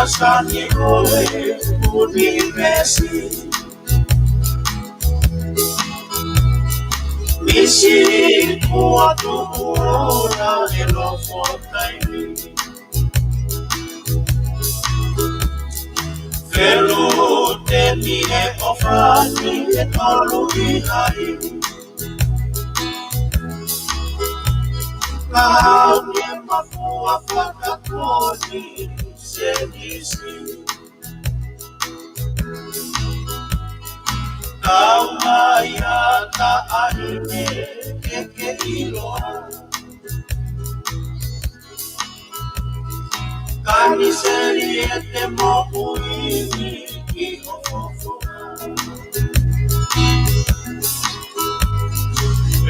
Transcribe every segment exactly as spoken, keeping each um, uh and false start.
Sani ko e univesi. Misi kua tuku ora e nofo taimi. Felu teni e ofani e tolu i ai. Ka ne mafua fakakoni senisi. Kau mai ata aine ke ke iloa. Kani seli e te moʻui ki ofofo.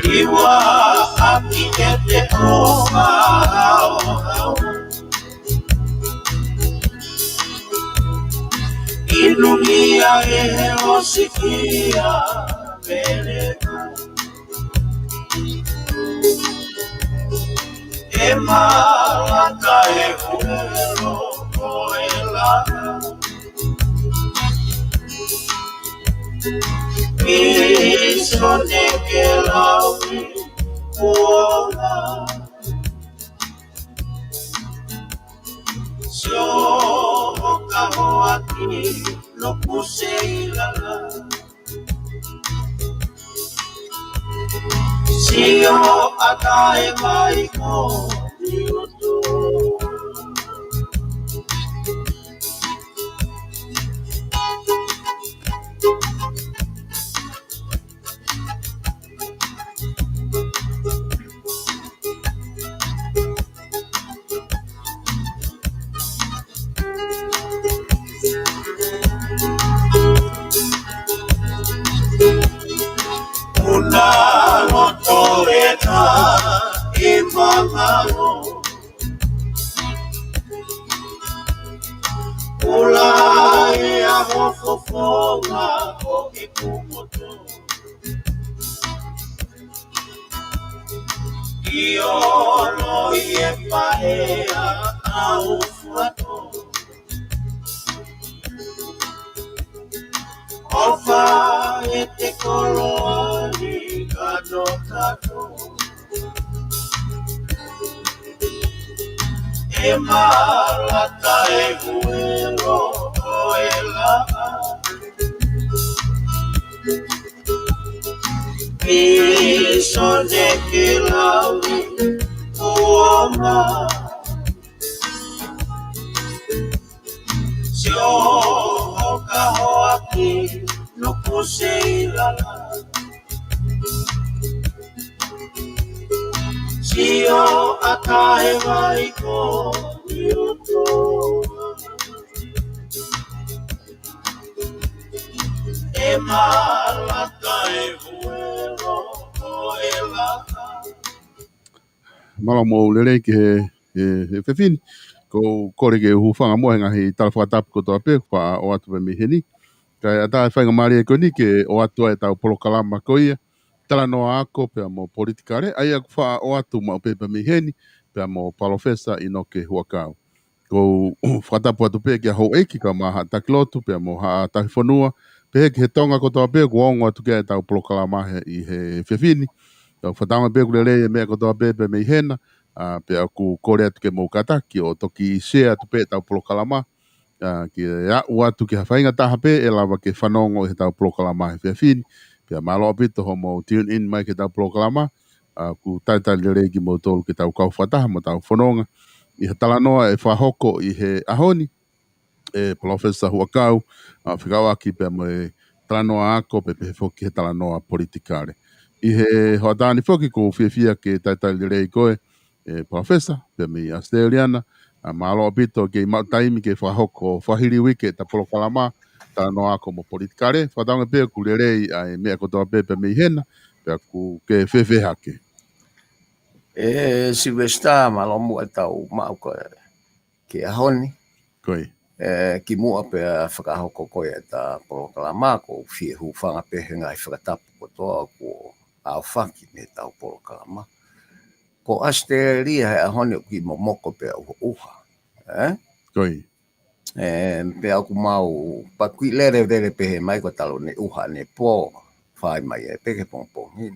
Liua aki e te oha oha. Inumia e he osikia peleka. E malaka e huelo ko e la. Misone ke lau i kuonga. Sio ka hoaki no kuseilala. Sio ata e mai ko i utu. Una loto e ta e mangalo. Ula e aho fofonga o i kumoto. I olo i e paea au fuato. Ofa e te koloa ni kano kato. E malata e huelo o e la. Misone ke lau i kuonga. Sio ka hoaki no kuseilala. Sio ata e mai ko i utu. E malata e huelo o e la. Mālō mo e lelei ki he, he, he fefine. Ko u kole ke u hūfanga muʻa he ngaahi tala fakatapu kotoa pē, faʻa ʻoatu pē mei heni. Kae ʻatā e faingamālie ko eni ke ʻoatu ai ʻetau polokalama ko ia, talanoa ako pea mo politikale, ʻa ia ʻoku faʻa ʻoatu maʻu pē pea mei heni, pea mo Palōfesa ʻInoke Huʻakau. Ko u fakatapu atu pē ki he houʻeiki kae ʻumaʻā haʻa taki lotu pea mo haʻa taki fonua, pehē ki he Tonga kotoa pē ʻoku ongo atu ki ai ʻetau polokalama he, ʻi he fefine. Ka u fakatauange pē ʻoku lelei e meʻa kotoa pē pea mei hena, ʻa, pea ʻoku kole atu ke mou kātaki ʻo toki share atu pē ʻetau polokalama, ʻa, ke aʻu atu ki ha faʻahinga taha pē ʻe lava ke fanongo ʻi heʻetau polokalama he fefine. Pea mālō ʻaupito hoʻomou tune in mai ki heʻetau polokalama, ʻa, ʻoku talitali lelei kimoutolu ke tau kau fakataha mo tau fononga ʻi ha talanoa ʻe fakahoko ʻi he ʻaho ni ʻe Palōfesa Huʻakau, ʻa, fekauʻaki pea mo e talanoa ako pea pehē foki ki he talanoa politikale. ʻI he hoʻatā ni foki ʻoku ou fiefia ke talitali lelei koe, ʻe Palōfesa, pea mei ʻAositelēlia na, ʻa, mālō ʻaupito ke maʻu taimi ke fakahoko fakahili uike ʻeta polokalama, talanoa ako mo politikale, fakatauange pē ʻoku lelei ʻa e meʻa kotoa pē pea mei hena, pea ʻoku ke fēfē hake. ʻE Sylvester, mālō muʻa ʻetau maʻu koe ki he ʻaho ni. Ko ia. ʻE, kimuʻa pea fakahoko ko ia ʻeta polokalama, ʻoku ou fie hūfanga pē he ngaahi fakatapu kotoa kuo aofaki mei heʻetau polokalama. Ko ʻAositelēlia he ʻaho ni ʻoku kiʻi momoko pea ʻuha ʻuha. ʻE? Ko ia. Ē, pea ʻoku mau pakuʻi lele lele pehē mai ko e talo ne ʻuha ne pō, fai mai ē pē ke pongipongi.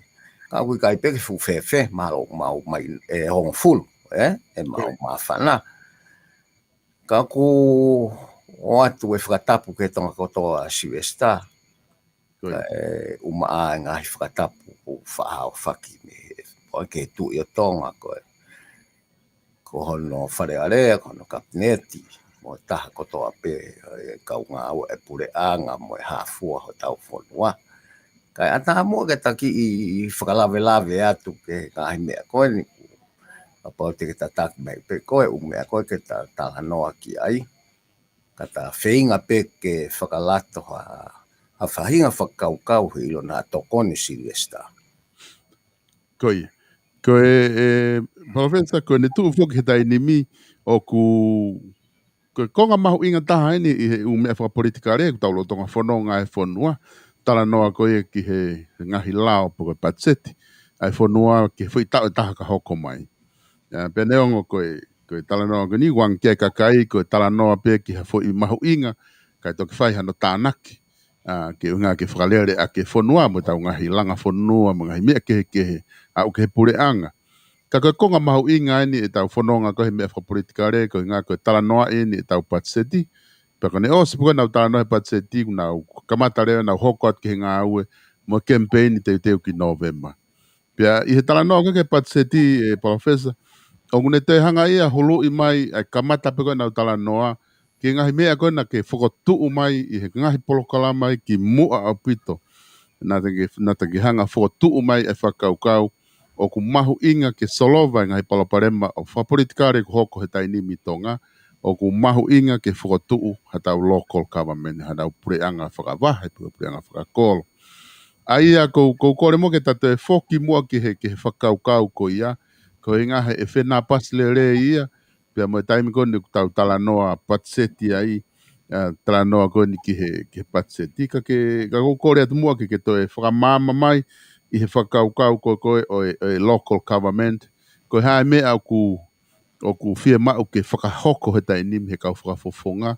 Ka ʻoku ʻikai pē ke fuʻu fēfē, mahalo ʻoku mau mai ʻe hongofulu, ē, ʻe mau māfana. Ka ʻoku ʻoatu e fakatapu ki he Tonga kotoa Silivesitā. Ko ia. Ka ʻe ʻumaʻā e ngaahi fakatapu ʻoku faʻa ʻaofaki mei he, ʻo ki he Tuʻi ʻo Tonga ko ē. Ko hono Fale Alea, ko hono Kapineti, mo e taha kotoa pē, e kau ngāue e puleʻanga mo e hā fua hotau fonua. Kae ʻatā muʻa ke ta kiʻi fakalavelave atu ki he ngaahi meʻa ko eni. Kapau te ke tataki mai pē ko e ʻū meʻa ko ē ke ta talanoa ki ai. Ka ta feinga pē ke fakalato ha, ha faʻahinga fakakaukau he ʻilo naʻa tokoni Silivesitā. Ko ia. Ko e, e, Palōfesa, ko ʻene tuʻu foki he taimi ni ʻoku, ko e konga mahuʻinga taha eni ʻi he ʻū meʻa fakapolitikale ʻoku tau lolotonga fononga he fonua. Talanoa ko ia ki he ngaahi lao pe ko e patiseti ʻa e fonua ki he foʻi taʻu ʻe taha ka hoko mai. ʻA, pea neongo ko e, ko e talanoa ko eni, ʻoange ki ai e kakai, ko e talanoa pē ki ha foʻi mahuʻinga, kae toki fai hano tānaki, ʻa, ke ʻuhinga ke fakalele ʻaki e fonua mo ʻetau ngaahi langa fonua, mo e ngaahi meʻa kehekehe, ʻa, ʻoku ke he puleʻanga. Ka ko e konga mahuʻinga eni ʻetau fononga ko ē he meʻa fakapolitikale, ko e ʻuhinga ko e talanoa eni ʻetau patiseti, pea ko ʻene ʻosi pē ko ē ʻenau talanoa he patiseti, kuo nau kamata leva ʻenau hoko atu ki he ngāue, mo e kemipeini teuteu ki Nōvema. Pea ʻi he talanoa ko ē ki he patiseti, e Palōfesa, ʻoku ne toe hanga ia ʻo huluʻi mai, ʻa e kamata pē ko ē ʻenau talanoa, ki he ngaahi meʻa ko ē naʻa ke fokotuʻu mai ʻi he ngaahi polokalama ʻi ki muʻa ʻaupito. Naʻa ke, naʻa ke hanga ʻo fokotuʻu mai e fakakaukau, ʻoku mahuʻinga ke solova e ngaahi palopalema ʻo fakapolitikale ʻoku hoko he taimi ni ʻi Tonga, ʻoku mahuʻinga ke fokotuʻu haʻatau local government, haʻatau puleʻanga fakavahe, pe ko e puleʻanga fakakolo. ʻA ia ʻoku ou, ʻoku ou kole muʻa ke ta toe foki muʻa ki he, ki he fakakaukau ko ia, ko e ʻuhinga he ʻe fenāpasi lelei ia, pea mo e taimi ko eni ʻoku tau talanoa patiseti ai, ʻa, talanoa ko eni ki he, ki he patiseti, ka ke, ka ʻoku ou kole atu muʻa ke, ke toe fakamaama mai ʻi he fakakaukau ko ē ko ē ʻo e, ʻo e local government, ko e hā e meʻa ʻoku, ʻoku fiemaʻu ke fakahoko he taimi ni mei he kau fakafofonga,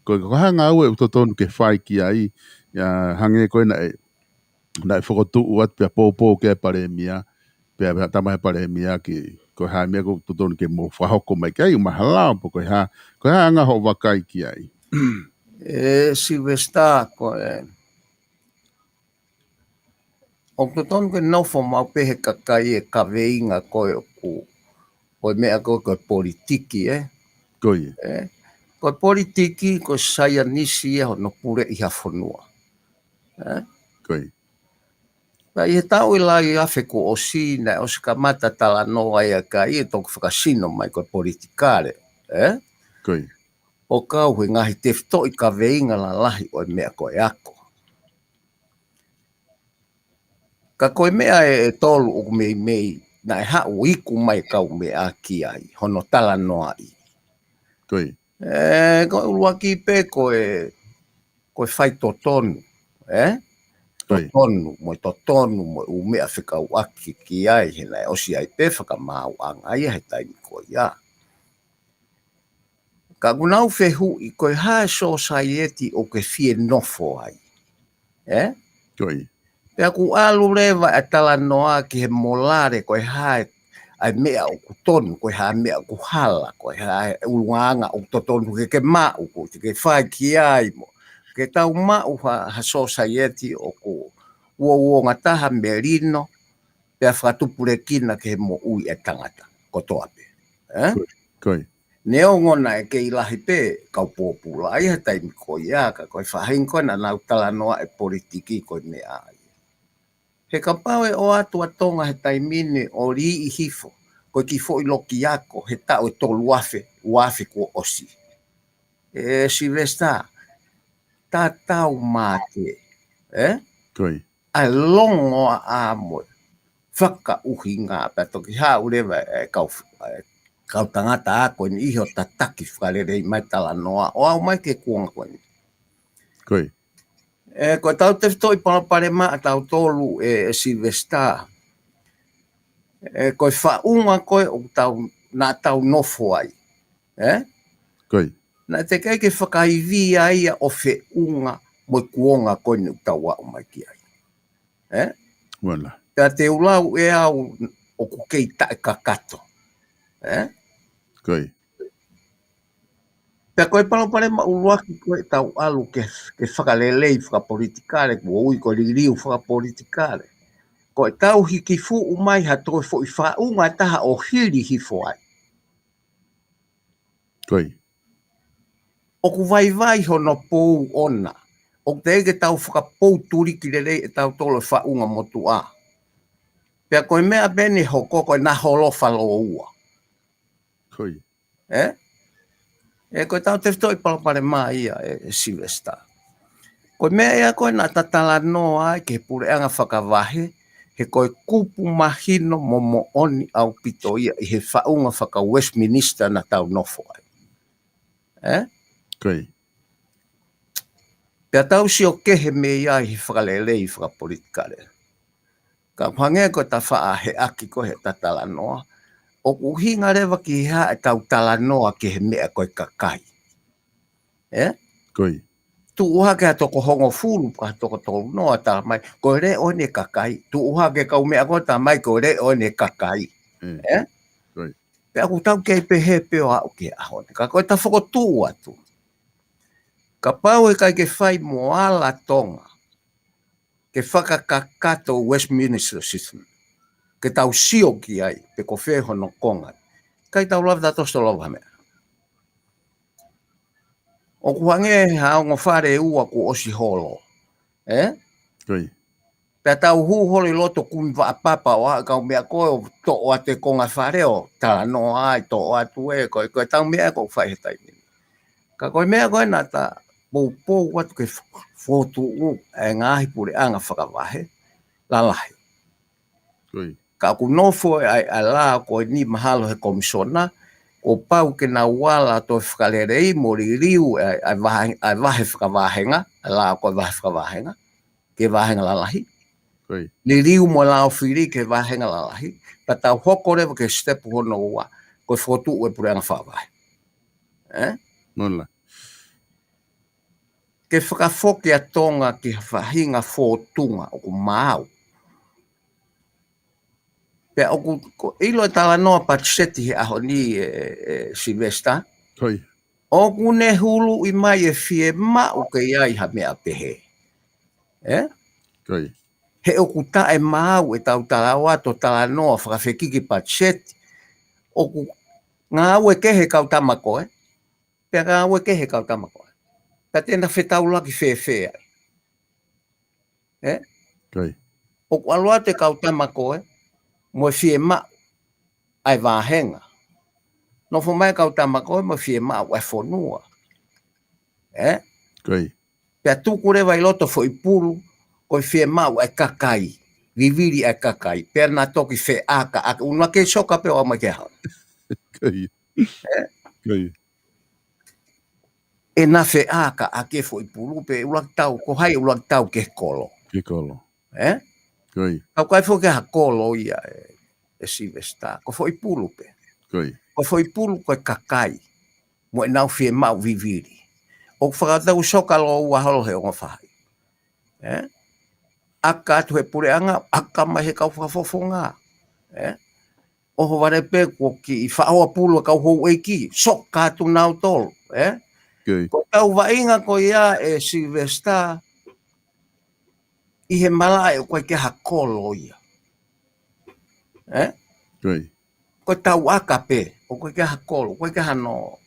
ko e, ko e hā e ngāue ʻoku totonu ke fai ki ai, ʻa, hangē ko ē naʻe, naʻe fokotuʻu atu pea poupou ki ai e Palēmia, pea, pea tama he Palēmia ki, ko e hā e meʻa ʻoku totonu ke mou fakahoko mai ki ai, ʻumaʻā ha lao pe ko e hā, ko e hā e anga hoʻo vakai ki ai. ʻE Silivesitā, ko e, ʻoku totonu ke nofo maʻu pē he kakai e kaveinga ko ē ʻoku, ko e meʻa ko ē ko e politiki, ē? Ko ia. Ē? Ko e politiki, ko e saienisi ia hono puleʻi ha fonua. Ē? Ko ia. Pea ʻi he taʻu ʻe lahi afe kuo ʻosi naʻe ʻosi kamata talanoa ia ki ai ʻe toki fakasino mai ko e politikale, ē? Ko ia. ʻO kau he ngaahi tefitoʻi kaveinga lalahi ʻo e meʻa ko e ako. Ka ko e meʻa ʻe, ʻe tolu ʻoku meimei naʻe haʻu iku mai kau meʻa ki ai, hono talanoaʻi. Ko ia. Ē, ko e ʻuluaki pē ko e, ko e faitotonu, ē? Ko ia. Totonu, mo e totonu, mo e ʻū meʻa fekauʻaki ki ai, he naʻe ʻosi ai pē fakamaauʻanga ia he taimi ko ia. Ka ʻoku nau fehuʻi, ko e hā e sōsaieti ʻoku ke fie nofo ai. Ē? Ko ia. Pea ʻoku ʻalu leva e talanoa ki he molale, ko e hā e, ʻa e meʻa ʻoku tonu, ko e hā e meʻa ʻoku hala, ko e hā e ʻulungaanga ʻoku totonu ke ke maʻu, ko e te ke fai ki ai mo. Ke tau maʻu ha, ha sōsaieti ʻoku uouongataha, melino, pea fakatupulekina ki he moʻui e tangata kotoa pē. Ē? Ko ia. Ko ia. Neongo naʻe kei lahi pē kau pōpula ia he taimi ko ia, ka ko e faʻahinga ko ē naʻa nau talanoa e politiki ko e meʻa ia. He kapau ʻe ʻoatu ʻa Tonga he taimi ni ʻo liʻi hifo, ko e kiʻi foʻi loki ako he taʻu ʻe tolu afe, ua afe kuo ʻosi. ʻE Silivesitā, tatau mate, ē? Ko ia. ʻA e longoaʻa mo e fakaʻuhinga pea toki haʻu leva e kau, e kau tangata ako eni ʻi hoʻo tataki fakalelei mai talanoa ʻo aʻu mai ki he kuonga ko eni. Ko ia. Ē, ko ʻetau tefitoʻi palopalema ʻatautolu ē, ē Silivesitā. Ē, ko e faʻunga ko ē ʻoku tau, naʻa tau nofo ai. Ē? Ko ia. Naʻe teʻeki ke fakaivia ia ʻo feʻunga mo e kuonga ko eni ʻoku tau aʻu mai ki ai. Ē? Pea te u lau ʻe au ʻoku kei taʻekakato. Ē? Pea ko e palopalema ʻuluaki ko ē ʻetau ʻalu ke, ke fakalelei fakapolitikale, kuo ui ko e liliu fakapolitikale. Ko ʻetau hiki fuʻu mai ha toe foʻi faʻunga ʻe taha ʻo hili hifo ai. ʻOku vaivai hono pou ʻona. ʻOku teʻeki ke tau fakapoutuliki lelei ʻe tautolu e faʻunga motuʻa. Pea ko e meʻa pē ʻe hoko ko e naʻa holo faloua. Ē? Ē, ko ʻetau tefitoʻi palopalema ia ē, ʻe Sylvester. Ko e meʻa ia ko ē naʻa ta talanoa ai ki he puleʻanga fakavahe, he ko e kupu mahino mo moʻoni ʻaupito ia ʻi he faʻunga faka-Westminster naʻa tau nofo ai. Ē? Pea tau sio kehe mei ai he fakalelei fakapolitikale. Ka ʻoku hangē ko e tafaʻaheʻaki ko ē he ta talanoa, ʻoku ʻuhinga leva ki he hā ʻetau talanoa ki he meʻa ko e kakai. Ē? Tuʻu hake ha toko hongofulu, ka ha toko tolu noa tala mai, ko e leʻo eni e kakai. Tuʻu hake kau meʻa ko ē tala mai, ko e leʻo eni e kakai. Ē? Pea ʻoku tau kei pehē pē ʻo aʻu ki he ʻaho ni. Ka ko e ta fokotuʻu atu. Kapau ʻe ʻikai ke fai mo ala Tonga ke fakakakato Westminster system, ke tau sio ki ai, pe ko fē hono konga. ʻIkai tau lava tautolu ʻo lava ha meʻa. ʻOku hangē ha ongo fale ʻe ua kuo ʻosi holo. Ē? Pea tau hū holo ʻi loto kumi vaʻa papa ʻo aʻu kau meʻa ko ē ʻo toʻo atu e konga fale ʻo talanoa ai, toʻo atu ē, ko e, ko ʻetau meʻa ʻoku fai he taimi ni. Ka ko e meʻa ko ē naʻa ta poupou atu ke fo-, fokotuʻu e ngaahi puleʻanga fakavahe lalahi. Ka ʻoku nofo ai ʻa e lao ko eni mahalo he komisona, kuo pau ke nau ala ʻo toe fakalelei mo liliu ʻa e, ʻa e vahe, ʻa e vahe fakavahenga, ʻa e lao ko e vahe fakavahenga, ki he vahenga lalahi. Liliu mo e lao fili ki he vahenga lalahi, pea tau hoko leva ki he sitepu hono ua, ko e fokotuʻu e puleʻanga fakavahe. Ē? Ke fakafoki ʻa Tonga ki ha faʻahinga fōtunga ʻoku maau. Pea ʻoku, ko e ʻilo e talanoa patiseti he ʻaho ni ē, ē, Sylvester. ʻOku ne huluʻi mai e fiemaʻu ke ʻi ai ha meʻa pehē. Ē? He ʻoku taʻemaau ʻetau talanoa, to talanoa fakafekiki patiseti. ʻOku ngāue kehe kau tama ko ē. Pea ngāue kehe kau tama ko ē. Pea te na fetaulaki fēfē ai. Ē? ʻOku ʻalu atu e kau tama ko ē mo e fiemaʻu ʻa e vahenga. Nofo mai e kau tama ko ē mo e fiemaʻu ʻa e fonua. Ē? Pea tuku leva ʻi loto foʻi pulu, ko e fiemaʻu ʻa e kakai. Vivili ʻa e kakai. Pea na toki feʻakaʻaki, ʻoua ke soka pē ʻo aʻu mai ki he ʻaho ni. Ē? ʻE na feʻakaʻaki e foʻi pulu pē ʻuluaki tau, ko hai ʻuluaki tau ki he kolo. Ē? Kau kai foki ha kolo ia ē, ē Sylvester. Ko e foʻi pulu pē. Ko e foʻi pulu ko e kakai. Mo ʻenau fiemaʻu vivili. ʻOku fakatau soka lōua holo he ongo faʻahi. Ē? ʻAka atu he puleʻanga, ʻaka mai he kau fakafofonga. Ē? ʻOhovale pē kuo kiʻi faʻoa pulu e kau houʻeiki, soka atu nautolu, ē? Ko ʻetau vaʻinga ko ia ē Sylvester, ʻi he malaʻe ʻoku ʻikai ke ha kolo ia. Ē? Ko ʻetau ʻaka pē, ʻoku ʻikai ke ha kolo, ʻoku ʻikai ke ha no,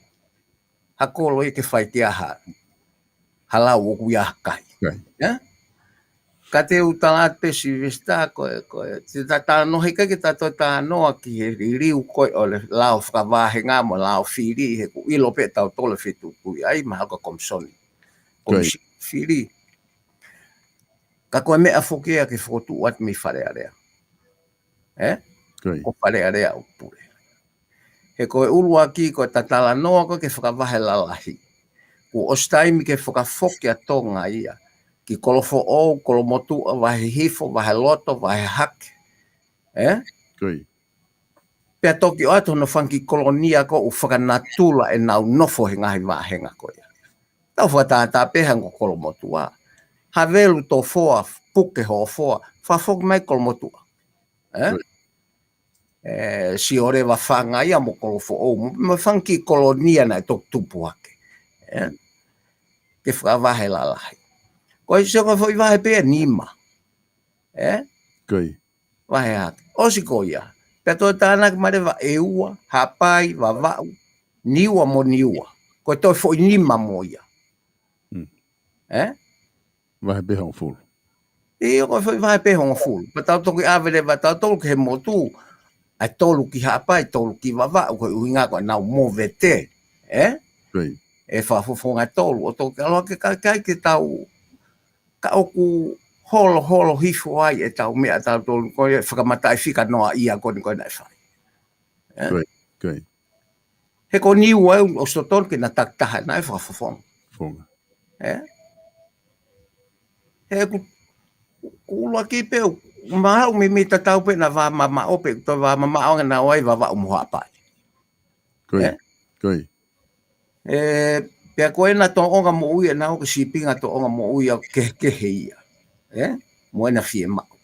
ha kolo ia ke fai ki ai ha, ha lau ʻoku ʻi ai ha kai. Ē? Ka te u tala atu pē Sylvester, ko e, ko e, te ta talanoa he ʻikai ke ta toe talanoa ki he liliu ko ē ʻo e lao fakavahenga mo e lao fili, he ʻoku ʻilo pē ʻe tautolu e fetuʻutaki ai, mahalo ko e komisoni. Komisoni fili. Ka ko e meʻa foki ia ke fokotuʻu atu mei Fale Alea. Ē? Ko Fale Alea ʻoku pule. He ko e ʻuluaki ko e ta talanoa ko ē ki he fakavahe lalahi. Kuo ʻosi taimi ke fakafoki ʻa Tonga ia ki Kolofoʻou, Kolomotuʻa, Vahe Hihifo, Vahe Loto, Vahe Hake. Ē? Pea toki ʻoatu hono fanga kiʻi kolonia ko ē ʻoku fakanatula ʻenau nofo he ngaahi vāhenga ko ia. Tau fakatātā pē hangē ko Kolomotuʻa. Havelu, Tofoa, Puke, Hofoa, fakafoki mai Kolomotuʻa. Ē? Ē, Sioleva, Fangaia mo Kolofoʻou, mo, mo e fanga kiʻi kolonia naʻe toki tupu hake. Ē? Ke fakavahe lalahi. Ko e sio ko e foʻi vahe pē ʻe nima. Ē? Vahe hake. ʻOsi ko ia. Pea toe tānaki mai leva ʻEua, Haʻapai, Vavaʻu, Niua mo Niua. Ko e toe foʻi nima mo ia. Mm. Ē? Vahe pē hongofulu. ʻIo, ko e foʻi vahe pē hongofulu. Pea tau toki ʻave leva tautolu ki he motu. ʻA e tolu ki Haʻapai, tolu ki Vavaʻu, ko e ʻuhinga ko ʻenau movete. Ē? ʻE fakafofonga e tolu. ʻO toki ʻalu hake kae ʻikai ke tau ka ʻoku holoholo hifo ai ʻetau meʻa tautolu ko e fakamataʻi fika noa ia ko eni ko e naʻe fai. Ē? He ko Niua ʻoku ʻosi totonu ke na takitaha naʻe fakafofonga. Ē? He ʻoku, ʻoku ʻuluaki pē ʻoku mahalo ʻoku meimei tatau pē ʻena vā mamaʻo pē, toe vā mamaʻo ange naʻa ʻi ai Vavaʻu mo Haʻapai. Ē? Ē, pea ko ʻena tōʻonga moʻui ʻena ʻoku sīpinga tōʻonga moʻui ʻoku kehekehe ia. Ē? Mo ʻena fiemaʻu.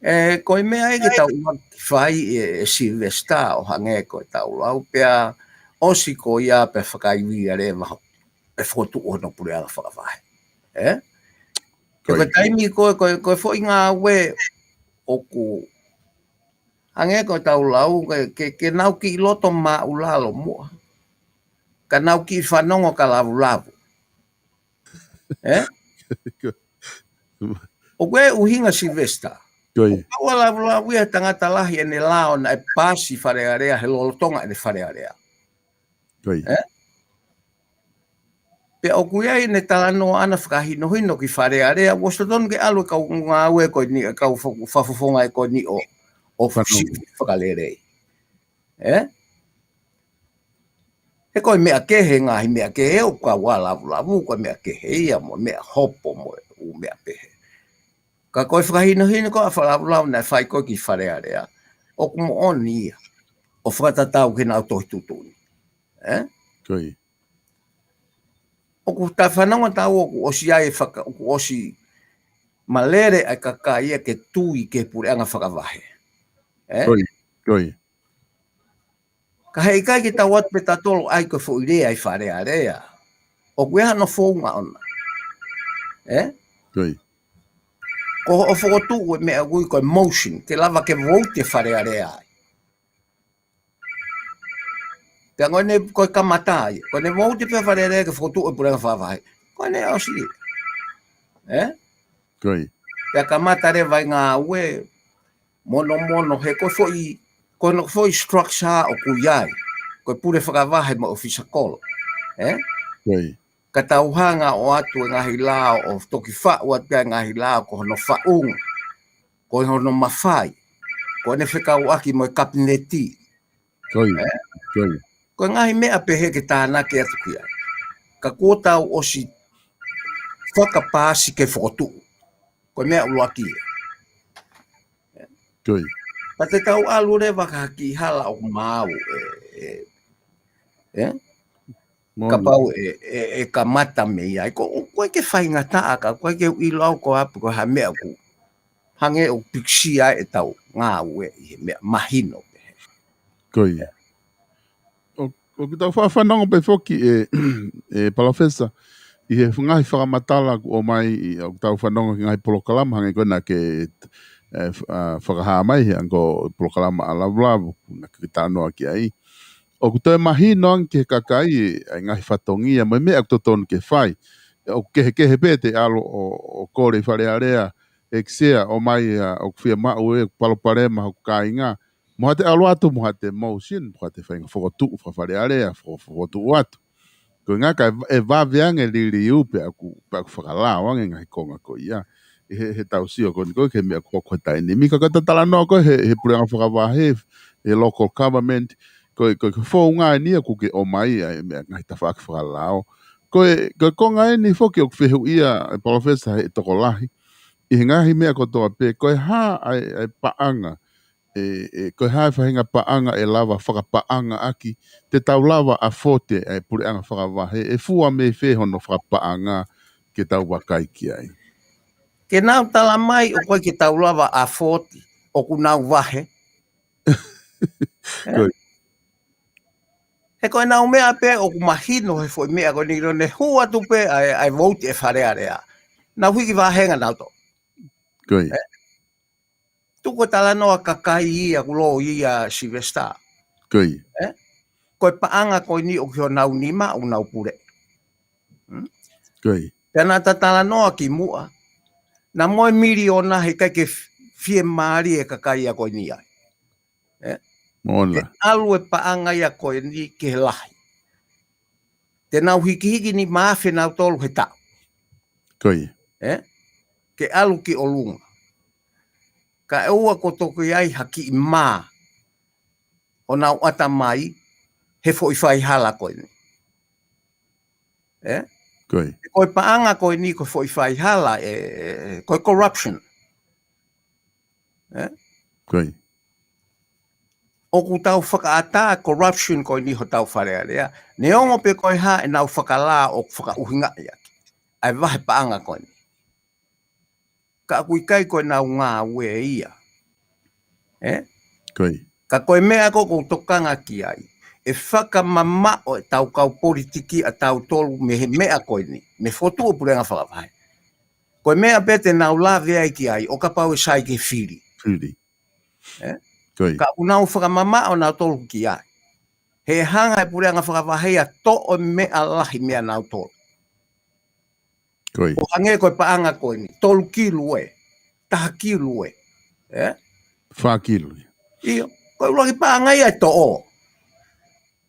Ē, ko e meʻa ia ke tau ʻuluaki fai ē, ē Silivesitā ʻo hangē ko ʻetau lau pea ʻosi ko ia pea fakaivi ia leva ʻe fokotuʻu hono puleʻanga fakavahe. Ē? Ko e taimi ko e, ko e, ko e foʻi ngāue ʻoku hangē ko ʻetau lau, ke, ke, ke nau kiʻi loto māʻulalo muʻa. Ka nau kiʻi fanongo ka lavulavu. Ē? ʻOku ʻi ai e ʻuhinga Silivesitā. ʻOku ʻalu ʻo lavulavu ia he tangata lahi ʻene lao naʻe paasi Fale Alea he lolotonga ʻene Fale Alea. Ē? Pea ʻoku ʻi ai ʻene talanoa ʻana fakahinohino ki Fale Alea, ʻoku ʻosi totonu ke ʻalu e kau ngāue ko eni, e kau fa-, fakafofonga ko eni ʻo, ʻo siʻi fakalelei. Ē? He ko e meʻa kehe, ngaahi meʻa kehe ʻoku kau ʻa lavulavu, ko e meʻa kehe ia mo e meʻa hopo mo e ʻū meʻa pehē. Ka ko e fakahinohino ko ē ʻa Fale Lavulavu naʻe fai ko ē ki Fale Alea, ʻoku moʻoni ia. ʻO fakatatau ki heʻenau tohi tuʻutuʻuni. Ē? ʻOku ta fanongo tau ʻoku ʻosi ʻi ai e faka-, ʻoku ʻosi malele ʻa e kakai ia ke tui ki he puleʻanga fakavahe. Ē? Ka heʻikai ke tau ʻatu pē tautolu ai ko e foʻi lea ʻi Fale Alea. ʻOku ʻi ai hano founga ʻona. Ē? Ko hoʻo fokotuʻu e meʻa ʻoku ui ko e motion, ke lava ke vouti e Fale Alea ai. Pea ko ʻene, ko e kamata ia. Ko ʻene vouti pē Fale Alea ke fokotuʻu e puleʻanga fakavahe. Ko ʻene ʻosi. Ē? Pea kamata leva e ngāue, monomono he ko e foʻi, ko hono foʻi structure ʻoku ʻi ai. Ko e pule fakavahe mo e ʻofisa kolo. Ē? Ka tau hanga ʻo ʻoatu e ngaahi lao ʻo toki faʻu atu e ngaahi lao ko hono faʻunga. Ko hono mafai. Ko ʻene fekauʻaki mo e kapineti. Ē? Ko e ngaahi meʻa pehē ke tānaki atu ki ai. Ka kuo tau ʻosi fakapaasi ke fokotuʻu. Ko e meʻa ʻuluaki ia. Ka te tau ʻalu leva ki ha kiʻi hala ʻoku maau ē, ē, ē? Kapau ʻe, ʻe, ʻe kamata mei ai. Ko, ko e ke faingataʻa ka, ko e ke ʻilo au ko ʻapi ko ha meʻa ʻoku hangē ʻoku pikisia ʻetau ngāue ʻi he meʻa mahino pehē. ʻOku tau faʻa fanongo pē foki ē, ē Palōfesa, ʻi he ngaahi fakamatala kuo ʻomai ʻi, ʻoku tau fanongo ki he ngaahi polokalama hangē ko ena ke, ē, f-, ʻa, fakahā mai he anga ko e polokalama ʻa Lavulavu, naʻa ke talanoa ki ai. ʻOku toe mahino ange ki he kakai ʻa e ngaahi fatongia, mo e meʻa ʻoku totonu ke fai. ʻOku kehekehe pē te ʻalu ʻo, ʻo kole ʻi Fale Alea, ʻEiki Sea, ʻomai ʻa, ʻoku fiemaʻu ʻeku palopalema hoku kāinga. Mo haʻate ʻalu atu, mo haʻate motion, mo haʻate faʻahinga fokotuʻu faka-Fale Alea, fo-, fokotuʻu atu. Ko e ʻuhinga ka ʻe, ʻe vave ange liliu pea ʻoku, pea ʻoku fakalao ange ngaahi konga ko ia. ʻI he, he tau sio ko eni ko e ke meʻa ko ko taimi ni. Ka ko e talanoa ko ē he, he puleʻanga fakavahe, he local government, ko e, ko e founga eni ia ʻoku ke ʻomai ʻa e meʻa ngaahi tafaʻaki fakalao. Ko e, ko e konga eni foki ʻoku fehuʻia ʻe Palōfesa he tokolahi. ʻI he ngaahi meʻa kotoa pē, ko e hā ʻa e, ʻa e paʻanga ʻE, ʻe, ko e hā e faʻahinga paʻanga ʻe lava fakapaʻanga ʻaki, te tau lava ʻa fote ʻa e puleʻanga fakavahe, ʻe fua mei fē hono fakapaʻanga ke tau vakai ki ai. Ke nau tala mai ʻoku ʻikai ke tau lava ʻa fote, ʻoku nau vahe. Ko e He ko e nau meʻa pē ʻoku mahino he foʻi meʻa ko eni lone hū atu pē ʻa e, ʻa e vouti ʻe Fale Alea. Nau hiki vahenga nau to. Ko e. Ē? Tuku e talanoa kakai ia kulo ia Sylvester. Ko e. Ē? Ko e paʻanga ko eni ʻoku ʻi honau nima ʻoku nau pule. Hmm? Ko e. Pea naʻa ta talanoa ki muʻa. Naʻa mo e miliona he ʻikai ke f-, fiemālie e kakai ia ko eni ai. Ē? Mola. Ke ʻalu e paʻanga ia ko eni ke lahi. Te nau hikihiki nima afe nautolu he taʻu. Ko e. Ē? Ke ʻalu ki ʻolunga. Ka ʻe ʻoua ko toki ai ha kiʻi mā ʻo nau ʻata mai he foʻi faihala ko eni. Ē? Ko e. Ko e paʻanga ko eni ko e foʻi faihala, ē, ko e corruption. Ē? Ko e. ʻOku tau fakaʻatā corruption ko eni hotau Fale Alea. Neongo pē ko e hā ʻenau fakalā ʻoku fakaʻuhingaʻi ʻaki ʻa e vahe paʻanga ko eni. Ka ʻoku ʻikai ko ʻenau ngāue ia. Ē? Ko e. Ka ko e meʻa ko ē ʻoku ou tokanga ki ai, ʻe fakamamaʻo ʻetau kau politiki ʻatautolu mei he meʻa ko eni, mei he fotu ʻo e puleʻanga fakavahe. Ko e meʻa pē te nau lave ai ki ai, ʻo kapau ʻe sai ke fili. Fili. Ē? Ko e. Ka ʻoku nau fakamamaʻo nautolu ki ai. He hanga e puleʻanga fakavahe ia ʻo toʻo e meʻa lahi meia nautolu. Ko e. ʻO hangē ko e paʻanga ko eni, tolu kilu ē, taha kilu ē. Ē? Fā kilu ia. ʻIo, ko e ʻuluaki paʻanga ia ʻe toʻo.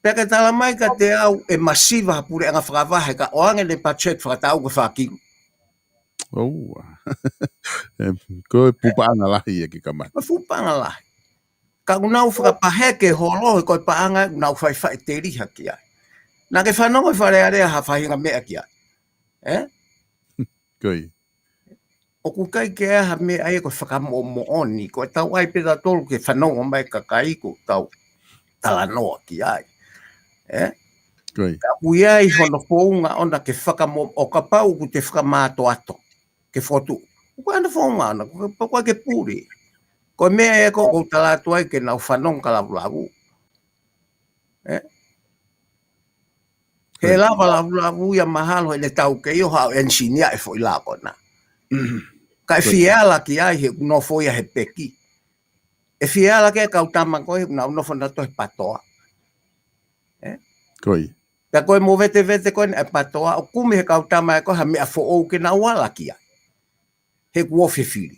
Pea ke tala mai kiate au ʻe masiva ha puleʻanga fakavahe ka ʻoange ʻene patiseti fakataʻu ko e fā kilu. ʻOua. Ē, ko e fuʻu paʻanga lahi ia ke kamata. Ko e fuʻu paʻanga lahi. Ka ʻoku nau fakapaheke holo he ko e paʻanga ʻoku nau fai faʻiteliha ki ai. Naʻa ke fanongo ʻi Fale Alea ha faʻahinga meʻa ki ai. Ē? Ko e. ʻOku ʻikai ke ʻi ai ha meʻa ia ko e fakamoʻomoʻoni, ko e tau ʻai pē tautolu ke fanongo mai kakai ʻoku tau talanoa ki ai. Ē? Ko e. Ka ʻoku ʻi ai hono founga ʻona ke fakamo-, ʻo kapau ʻoku te fakamātoato ke fotu. ʻOku ʻi ai hono founga ʻona, ko e, ko e ke puli. Ko e meʻa ia ko ē ʻoku ou tala atu ai ke nau fanongo ka lavulavu. Ē? He lava lavulavu ia mahalo ʻene taukei ʻo haʻu ʻenisinia e foʻi lā ko ena. Ka ʻe fie ala ki ai he ʻoku nofo ia he peki. ʻE fie ala ki ai e kau tama ko ē he ʻoku nau nofo nautolu he patoa. Ē? Ko e. Pea ko e movetevete ko eni e patoa ʻo kumi he kau tama ē ko ē ha meʻa foʻou ke nau ala ki ai. He kuo fefili.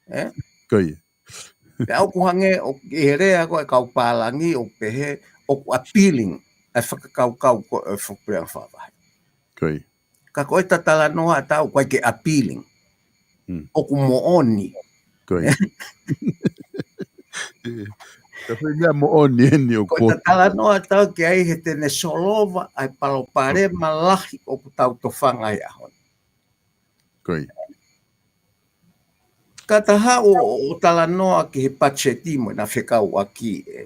Ē? Ko e. Pea ʻoku hangē ʻoku ʻi he lea ko ē kau pālangi ʻoku pehē ʻoku appealing e fakakaukau ko ē ʻo e fuʻu puleʻanga fakavahe. Ko e. Ka ko e ta talanoa ʻatautolu ʻoku ʻikai ke appealing. Hmm. ʻOku moʻoni. Ko e. Ka ko e meʻa moʻoni eni ʻoku Ko e ta talanoa ʻatautolu ki ai he te ne solova ʻa e palopalema lahi ʻoku tau tofanga ai he ʻaho ni. Ko e. Ka ta haʻu ʻo, ʻo talanoa ki he patiseti mo ʻena fekauʻaki ē.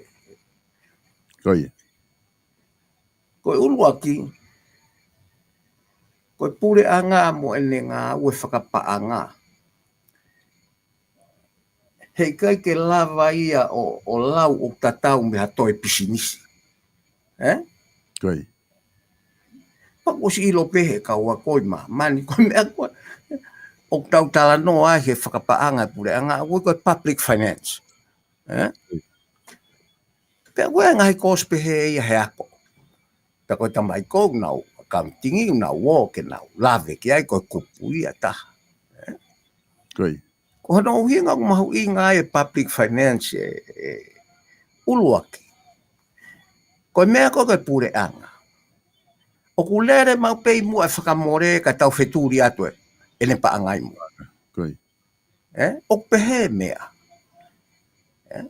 Ko e. Ko e ʻuluaki, ko e puleʻanga mo ʻene ngāue fakapaʻanga. He ʻikai ke lava ia ʻo, ʻo lau ʻo tatau mei ha toe pisinisi. Ē? Ko e. Pea ʻosi ʻilo pē he kau ako ʻi māmani ko e meʻa ko ē ʻoku tau talanoa ai he fakapaʻanga e puleʻanga, ʻoku ui ko e public finance. Ē? Pea ko e ngaahi kosi pehē ia he ako. Pea ko e tamai ko ē ʻoku nau accounting ʻoku nau ō ke nau lave ki ai ko e kupu ia ʻe taha. Ē? Ko e. Ko hono ʻuhinga ʻoku mahuʻinga ai e public finance ē, ē, ʻuluaki. Ko e meʻa ko ē ko e puleʻanga. ʻOku lele maʻu pē ʻi muʻa e fakamole ka tau fetuli atu ē, ʻene paʻanga ʻi muʻa. Ko e. Ē? ʻOku pehē meʻa. Ē?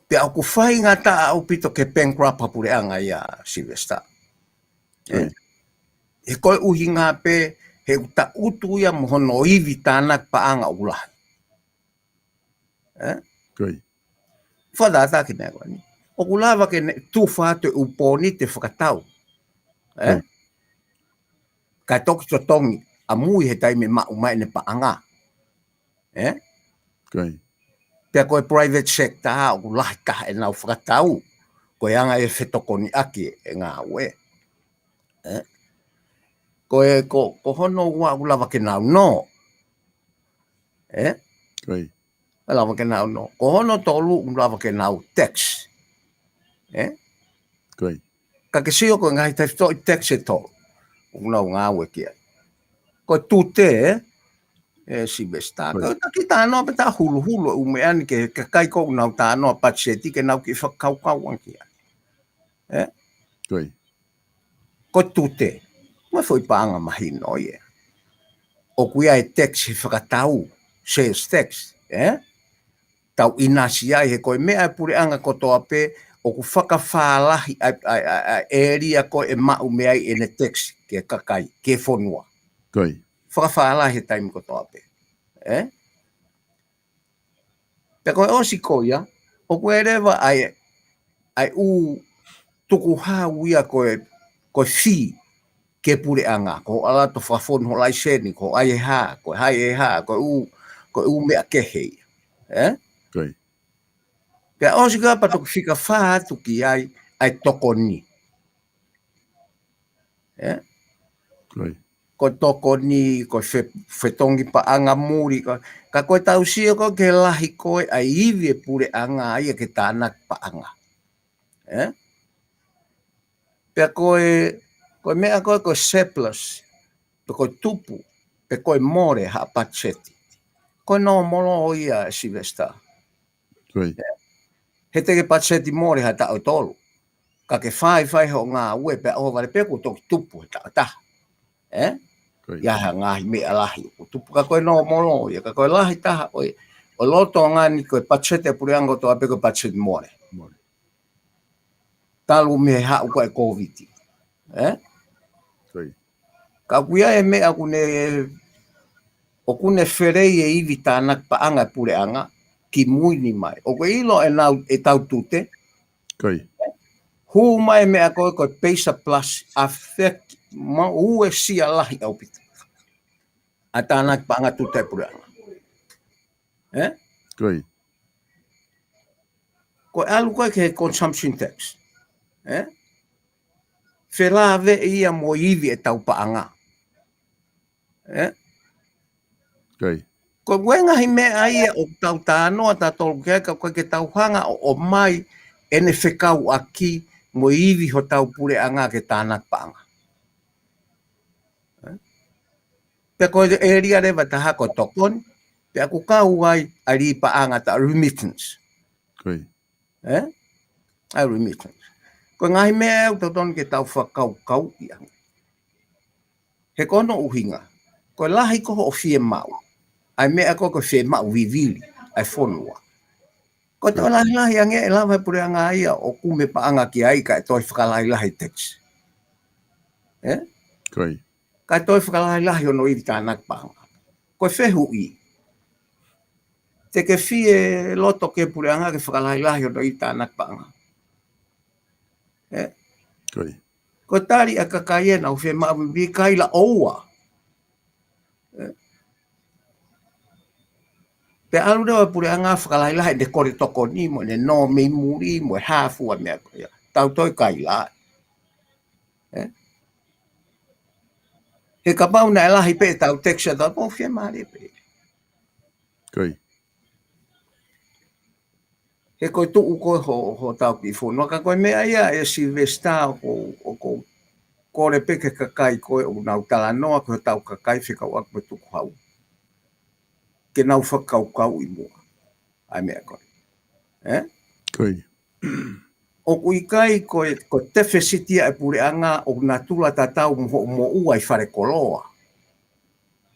Pea ʻoku faingataʻa ʻaupito ke bankrupt ha puleʻanga ia Sylvester. Ē? Ko e. He ko e ʻuhinga pē, he ʻoku taʻutu ia mo hono ivi tānaki paʻanga ʻoku lahi. Ē? Fakatātā ki he meʻa ko eni. ʻOku lava ke ne tufa atu e ʻū pōnite fakatau. Ē? Kae toki totongi ʻamui he taimi ʻe maʻu mai ʻene paʻanga. Ē? Pea ko e private sector ʻoku lahi taha ʻenau fakatau. Ko e anga e fetokoniʻaki e ngāue. Ē? Ko e, ko, ko hono ua ʻoku lava ke nau nō. Ē? ʻE lava ke nau nō. Ko hono tolu ʻoku lava ke nau tax. Ē? Ka ke sio ko e ngaahi tefitoʻi tax ʻe tolu ʻoku nau ngāue ki ai. Ko e tute, ē? ʻE Sivesitā. Ko e taki tānoa pē ta huluhulu ʻū meʻa ni ke, ke kakai ko ʻoku nau tānoa patiseti ke nau kiʻi fakakaukau ange ki ai. Ē? Ko e tute. Mo e foʻi paʻanga mahino ia. ʻOku ʻi ai e tax he fakatau, sales tax, ē? Tau ʻinasi ai he ko e meʻa e puleʻanga kotoa pē, ʻoku fakafālahi ʻa e, ʻa e, ʻa e, ʻa e ʻēlia ko ē ʻe maʻu mei ai ʻene tax ki he kakai, ki he fonua. Fakafālahi he taimi kotoa pē. Ē? Pea ko e ʻosi ko ia, ʻoku ʻi ai leva ʻa e, ʻa e ʻū tukuhau ia ko e, ko e fee ki he puleʻanga, ko hoʻo ʻalu atu ʻo fakafonu ho laiseni, ko hoʻo ʻai e hā, ko e hai e hā, ko e ʻū, ko e ʻū meʻa kehe ia. Ē? Pea ʻosi ko ia pea toki fika fā atu ki ai, ʻa e tokoni. Ē? Ko e tokoni, ko e fe-, fetongi paʻanga muli, ka, ka ko e tau sio ko ē ki he lahi ko ē ʻa e ivi e puleʻanga ia ke tānaki paʻanga. Ē? Pea ko e, ko e meʻa ko ē ko e surplus, pe ko e tupu, pe ko e mole ha patiseti. Ko e nōmolo ia ʻe Sivesitā. He te ke patiseti mole ha taʻu ʻe tolu. Ka ke faifai hoʻo ngāue pea ʻohovale pē kuo toki tupu he taʻu ʻe taha. Ē? ʻI ai ha ngaahi meʻa lahi ʻoku tupu ka ko e nōmolo ia, ka ko e lahi taha ʻo e, ʻo e lolotonga ni ko e patiseti e puleʻanga kotoa pē ko e patiseti mole. Talu mei he haʻu ko ē e Kōviti. Ē? Ka ʻoku ʻi ai e meʻa ʻoku ne, ʻoku ne felei e ivi tānaki paʻanga e puleʻanga, kimui ni mai. ʻOku ke ʻilo ʻenau, ʻetau tute. Hū mai e meʻa ko ē ko e PACER Plus, affect, mo uesia lahi ʻaupito ʻa e tānaki paʻanga tute e puleʻanga. Ē? Ko e ʻalu ko ē ki he consumption tax. Ē? Felāveʻi ia mo e ivi ʻetau paʻanga. Ē? Ko e ngaahi meʻa ia ʻoku tau tānoa tautolu ki ai ka ʻoku ʻikai ke tau hanga ʻo ʻomai ʻene fekauʻaki mo e ivi hotau puleʻanga ke tānaki paʻanga. Ē? Pea ko e ʻēlia leva ʻe taha ko e tokoni, pea ʻoku kau ai ʻa e lī paʻanga ta remittance. Ē? ʻA e remittance. Ko e ngaahi meʻa ʻoku totonu ke tau fakakaukauʻi ange. He ko hono ʻuhinga, ko e lahi ko hoʻo fiemaʻu ʻa e meʻa ko ē ko e fiemaʻu vivili ʻa e fonua. Ko e toe lahilahi ange ʻe lava e puleʻanga ia ʻo kumi paʻanga ki ai kae toe fakalahilahi tax. Ē? Kae toe fakalahilahi hono ivi tānaki paʻanga. Ko e fehuʻi. Te ke fie loto ki he puleʻanga ke fakalahilahi hono ivi tānaki paʻanga. Ē? Ko e tali ʻa e kakai ʻenau fiemaʻu vivili kaila ʻoua. Ē? Pea ʻalu leva e puleʻanga fakalahilahi ʻene kole tokoni mo ʻene nō mei muli mo e hā fua meʻa ko ia. Tau toe kaila. Ē? He kapau naʻe lahi pē ʻetau tax ʻa tautolu fiemālie pē. He ko e tuʻu ko ē ho, hotau kiʻi fonua ka ko e meʻa ia ʻe Sivesitā ʻoku, ʻoku kole pē ki he kakai ko ē ʻoku nau talanoa ko ē hotau kakai fekauʻaki mo e tukuhau. Ke nau fakakaukauʻi muʻa ʻa e meʻa ko ē. Ē? ʻOku ʻikai ko e, ko e tefesiti ia e puleʻanga ʻoku natula tatau mo hoʻo moʻua ʻi fale koloa.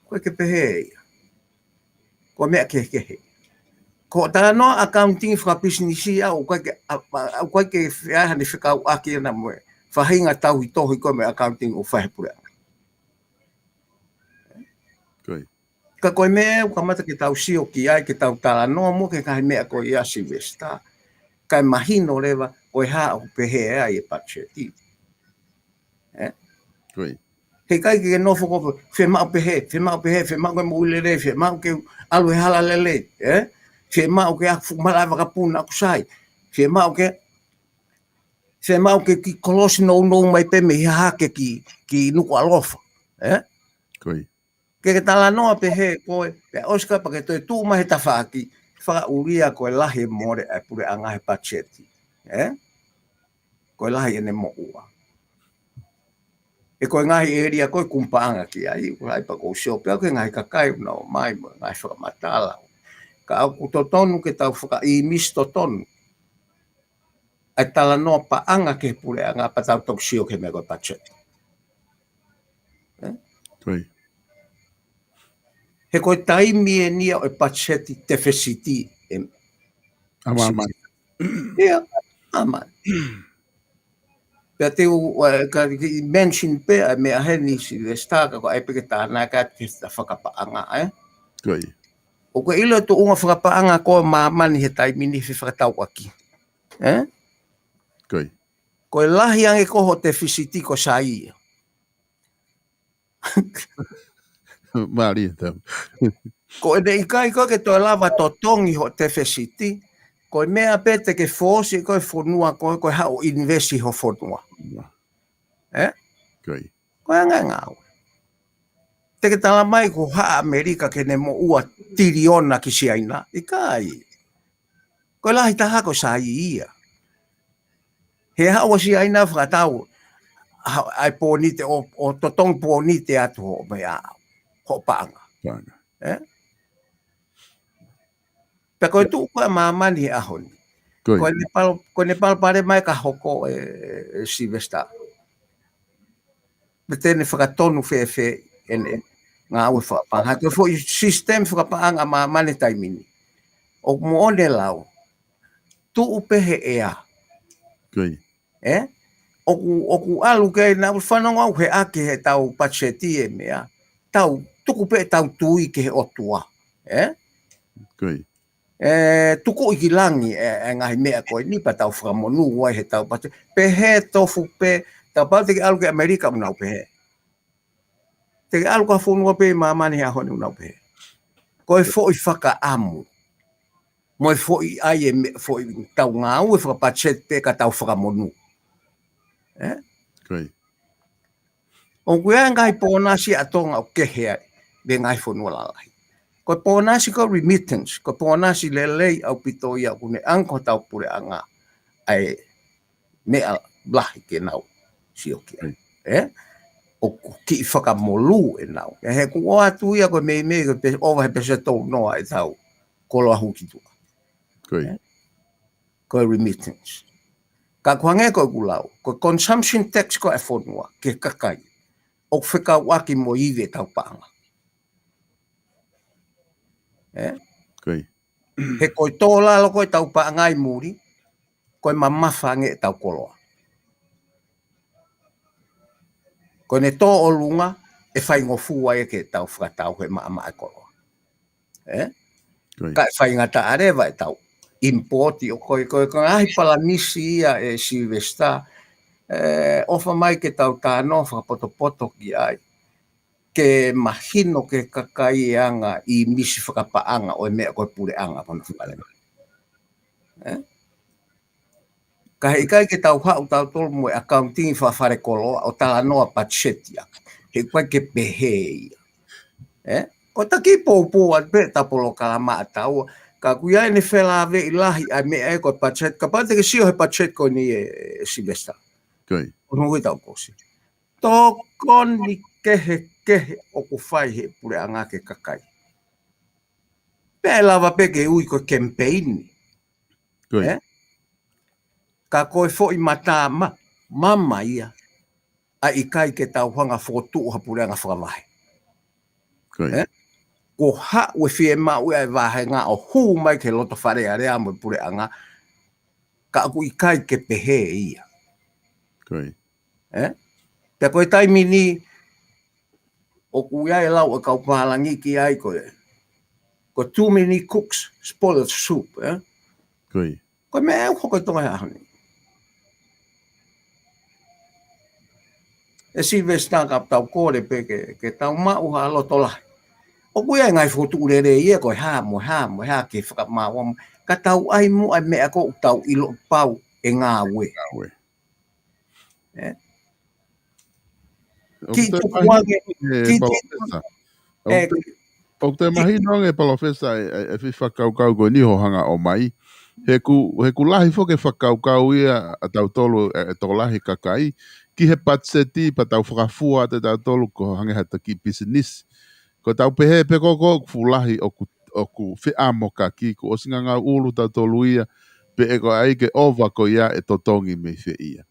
ʻOku ʻikai ke pehē ia. Ko e meʻa kehekehe. Ko e talanoa accounting fakapisinisi ʻoku ʻikai ke, ʻa, ʻa, ʻoku ʻikai ke fie ʻai haʻane fekauʻaki ʻena mo e faʻahinga tauhi tohi ko ē mo e accounting ʻoku fai he puleʻanga. Ka ko e meʻa ʻoku kamata ke tau sio ki ai, ke tau talanoa muʻa ki he ngaahi meʻa ko ia Sylvester. Kae mahino leva, ko e hā ʻoku pehē ai e patiseti. Ē? He ʻikai ke nofo ko e, fiemaʻu pehē, fiemaʻu pehē, fiemaʻu ke moʻui lelei, fiemaʻu ke ʻalu he hala lelei, ē? Fiemaʻu ke ʻaku fuʻu malaʻe vakapuna ʻoku sai. Fiemaʻu ke, fiemaʻu ke kiʻi kolosi nounou mai pē mei hahake ki, ki Nukuʻalofa, ē? Ke, ke talanoa pehē koe, pea ʻosi ka pea ke toe tuʻu mai he tafaʻaki, fakaʻulia ko e lahi e mole ʻa e puleʻanga he patiseti, ē? Ko e lahi ʻene moʻua. He ko e ngaahi ʻēlia ko ē ʻoku paʻanga ki ai, ʻoku ʻi ai pē ʻoku ou sio pē au ki he ngaahi kakai ʻoku nau ʻomai mo e ngaahi fakamatala. Ka ʻoku totonu ke tau fakaʻīmisi totonu ʻa e talanoa paʻanga ki he puleʻanga pea tau toki sio ki he meʻa ko e patiseti. Ē? He ko e taimi eni ia ʻo e patiseti tefisiti ē. ʻA māmani. ʻIa, ʻa māmani. Pea te u, ē, ka kiʻi mention pē ʻa e meʻa heni Sylvester ka ko e ʻai pē ke tānaki atu ki he fakapaʻanga, ē? ʻOku ke ʻilo e tuʻunga fakapaʻanga ko ē ʻa māmani he taimi ni he fefakatauʻaki. Ē? Ko e lahi ange ko hoʻo tefisiti ko e sai ia. Mālie tau. Ko ʻene ʻikai ko ē ke toe lava totongi hoʻo tefisiti, ko e meʻa pē te ke fōsi ko e fonua ko ē, ko e haʻu ʻo ʻinivesi ho fonua. Ē? Ko e anga e ngāue. Te ke tala mai ko e hā ʻa ʻAmelika ke ne moʻua tiliona ki Siaina. ʻIkai. Ko e lahi taha ko e sai ia. He haʻu ʻa Siaina fakatau, ha-, ʻai pōnite ʻo, ʻo totongi pōnite atu hoʻo meʻa, hoʻo paʻanga. Ē? Pea ko e tuʻu ko ē ʻa māmani he ʻaho ni. Ko ʻene palo-, ko ʻene palopalema ia ka hoko ē, ē Sylvester. Pe te ne fakatonu fēfē ʻene ngāue fakapaʻanga. Ko e foʻi system fakapaʻanga ʻa māmani taimi ni. ʻOku moʻoni e lau. Tuʻu pē he ʻea. Ē? ʻOku, ʻoku ʻalu ke naʻa ku fanongo au he ʻaki he tau patiseti e meʻa. Tau, tuku pē tau tui ki he ʻOtua. Ē? Ē, tukuʻi ki langi e, e ngaahi meʻa ko eni pea tau fakamonū ai he tau pati. Pehē tofu pē, tau pau te ke ʻalu ki ʻAmelika ʻoku nau pehē. Te ke ʻalu ki ha fonua pē ʻi māmani he ʻaho ni ʻoku nau pehē. Ko e foʻi fakaʻamu. Mo e foʻi ʻai e meʻa, foʻi tau ngāue fakapatiseti pē ka tau fakamonū. Ē? ʻOku ʻi ai e ngaahi pōnasi ʻa Tonga ʻoku kehe ai mei he ngaahi fonua lalahi. Ko e pōnasi ko e remittance, ko e pōnasi lelei ʻaupito ia ʻoku ne ʻange ki hotau puleʻanga ʻa e meʻa lahi ke nau sio ki ai. Ē? ʻOku kiʻi fakamolū ʻenau. Ē, he ʻoku ʻoatu ia ko e meimei ko e pe-, ʻova he pēseti tolu noa ʻetau koloa hū ki tuʻa. Ē? Ko e remittance. Ka ʻoku hangē ko ʻeku lau, ko e consumption tax ko ē ʻa e fonua ki he kakai, ʻoku fekauʻaki mo e ivi ʻetau paʻanga. Ē? He ko e tō lalo ko ē ʻetau paʻanga ʻi muli, ko e mamafa ange ʻetau koloa. Ko ʻene tō ʻolunga, ʻe faingofua ia ke tau fakatau he maʻamaʻa e koloa. Ē? Kae faingataʻa leva ʻetau import ʻo ko e, ko e, ko e ngaahi palanisi ia ē Sylvester, ē, ʻofa mai ke tau talanoa fakapotopoto ki ai. Ke mahino ki he kakai e anga ʻīmisi fakapaʻanga ʻo e meʻa ko e puleʻanga ko hono fakalelei. Ē? Ka he ʻikai ke tau haʻu tautolu mo e accounting fakafalekoloa ʻo talanoa patiseti ʻaki. He ʻikai ke pehē ia. Ē? Ko e taki poupou atu pē ʻetau polokalama ʻa taua. Ka ʻoku ʻi ai ʻene felāveʻi lahi ʻa e meʻa ē ko e patiseti. Kapau te ke sio he patiseti ko eni ē, ē Sylvester. Ko hono ui tau kosi. Tokoni kehekehe ʻoku fai he puleʻanga ki he kakai. Pea ʻe lava pē ke ui ko e kemipeini. Ē? Ka ko e foʻi mata ma-, mama ia. ʻA ʻikai ke tau hanga fokotuʻu ha puleʻanga fakavahe. Ē? Ko haʻu e fiemaʻu ia e vāhenga ʻo hū mai ki he loto Fale Alea mo e puleʻanga. Ka ʻoku ʻikai ke pehē ia. Ē? Pea ko e taimi ni, ʻoku ʻi ai e lau ʻa e kau pālangi ki ai ko e, Ko too many cooks spoil the soup, ē? Ko ia. Ko e meʻa ʻoku hoko ʻi Tonga he ʻaho ni. ʻE Silivesitā, ka tau kole pē ke, ke tau maʻu ha loto lahi. ʻOku ʻi ai e ngaahi fokotuʻu lelei ia ko e hā mo e hā mo e hā ke fakamaau mo. Ka tau ʻai muʻa e meʻa ko ē ʻoku tau ʻilo pau ʻe ngāue. Ngāue. Ē? ʻOku toe mahino ange, ē, kiʻi Palōfesa. ʻOku toe mahino ange, Palōfesa, e, e, e foʻi fakakaukau ko eni hoʻo hanga ʻo ʻomai. He ʻoku, he ʻoku lahi foki e fakakaukau ia ʻa tautolu, e, e tokolahi e kakai, ki he patiseti pea tau fakafua atu ʻe tautolu ko e hangē ha kiʻi pisinisi. Ko ʻetau pehē pē ko ē ʻoku fuʻu lahi ʻoku, ʻoku feʻamokaki, kuo ʻosi ngangau ʻulu tautolu ia, pe ʻe ko e ʻai ke ʻova ko ia ʻe totongi mei fē ia.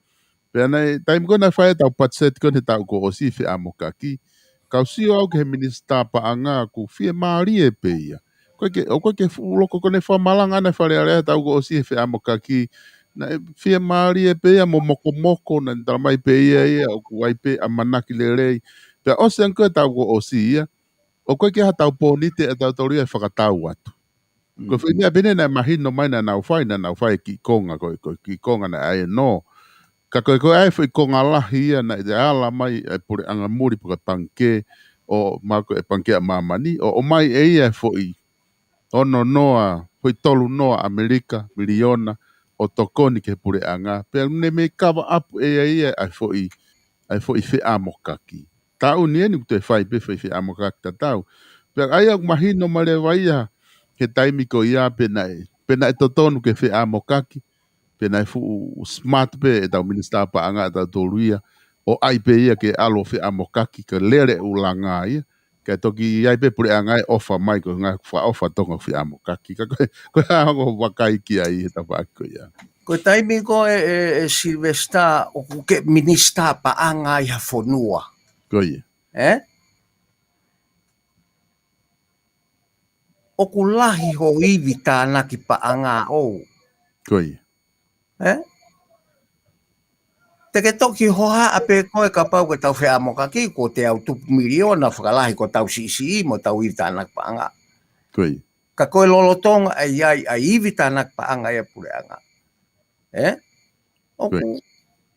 Pea naʻe, taimi ko ē naʻe fai ai ʻetau patiseti ko eni he taʻu kuo ʻosi, feʻamokaki. Kau sio au ki he Minisitā Paʻanga ʻoku fiemālie pē ia. ʻOku ʻikai ke, ʻoku ʻikai ke fuʻu loko ko eni fakamalanga ʻa e Fale Alea he taʻu kuo ʻosi he feʻamokaki. Naʻe fiemālie pē ia mo mokomoko, naʻe talamai pē ia ia ʻoku ʻi ai pē ʻamanaki lelei. Pea ʻosi ange ko ē e taʻu kuo ʻosi ia, ʻoku ʻikai ke ʻi ai haʻatau pōnite ʻatautolu ia ʻe fakatau atu. Mm. Ko e foʻi meʻa pē eni naʻe mahino mai naʻa nau fai, naʻa nau fai e kiʻi konga ko ē, ko e kiʻi konga naʻe ʻai ʻe Nō. Ka ko e, ko e ʻai e foʻi konga lahi ia naʻe ala mai e puleʻanga muli pe ko e pangikē, ʻo maʻu ko ē e Pangikē ʻa Māmani, ʻo, ʻomai ʻe ia e foʻi ono noa, foʻi tolu noa ʻAmelika, miliona, ʻo tokoni ki he puleʻanga. Pea ne mei cover up ʻe ia ia ʻa e foʻi, ʻa e foʻi feʻamokaki. Taʻu ni eni ʻoku toe fai pē foʻi feʻamokaki tatau. Pea ʻa ia ʻoku mahino mai leva ia he taimi ko ia pe naʻe, pe naʻe totonu ke feʻamokaki, pe naʻe fuʻu smart pē ʻetau Minisitā Paʻanga ʻatautolu ia, ʻo ʻai pē ia ke ʻalu ʻo feʻamokaki, ke lele ʻulungaanga ia, kae toki ʻi ai pē puleʻanga ʻe ʻofa mai, ko e ngaahi fakaʻofa Tonga feʻamokaki. Ka ko e, ko e hā hoʻo vakai ki ai he tafaʻaki ko ia? Ko e taimi ko ē, ʻe, ʻe Silivesitā, ʻoku ke Minisitā Paʻanga ʻi ha fonua. Ko ia. Ē? ʻOku lahi hoʻo ivi tānaki paʻanga ʻoʻou. Ko ia. Ē? Te ke toki hohaʻa pē koe kapau ke tau feʻamokaki, ko ʻetau tupu miliona fakalahi ko ʻetau siʻisiʻi mo ʻetau ivi tānaki paʻanga. Ko ia. Ka ko e lolotonga ʻa e ʻai, ʻa e ivi tānaki paʻanga ia ʻa e puleʻanga. Ē? ʻOku Right.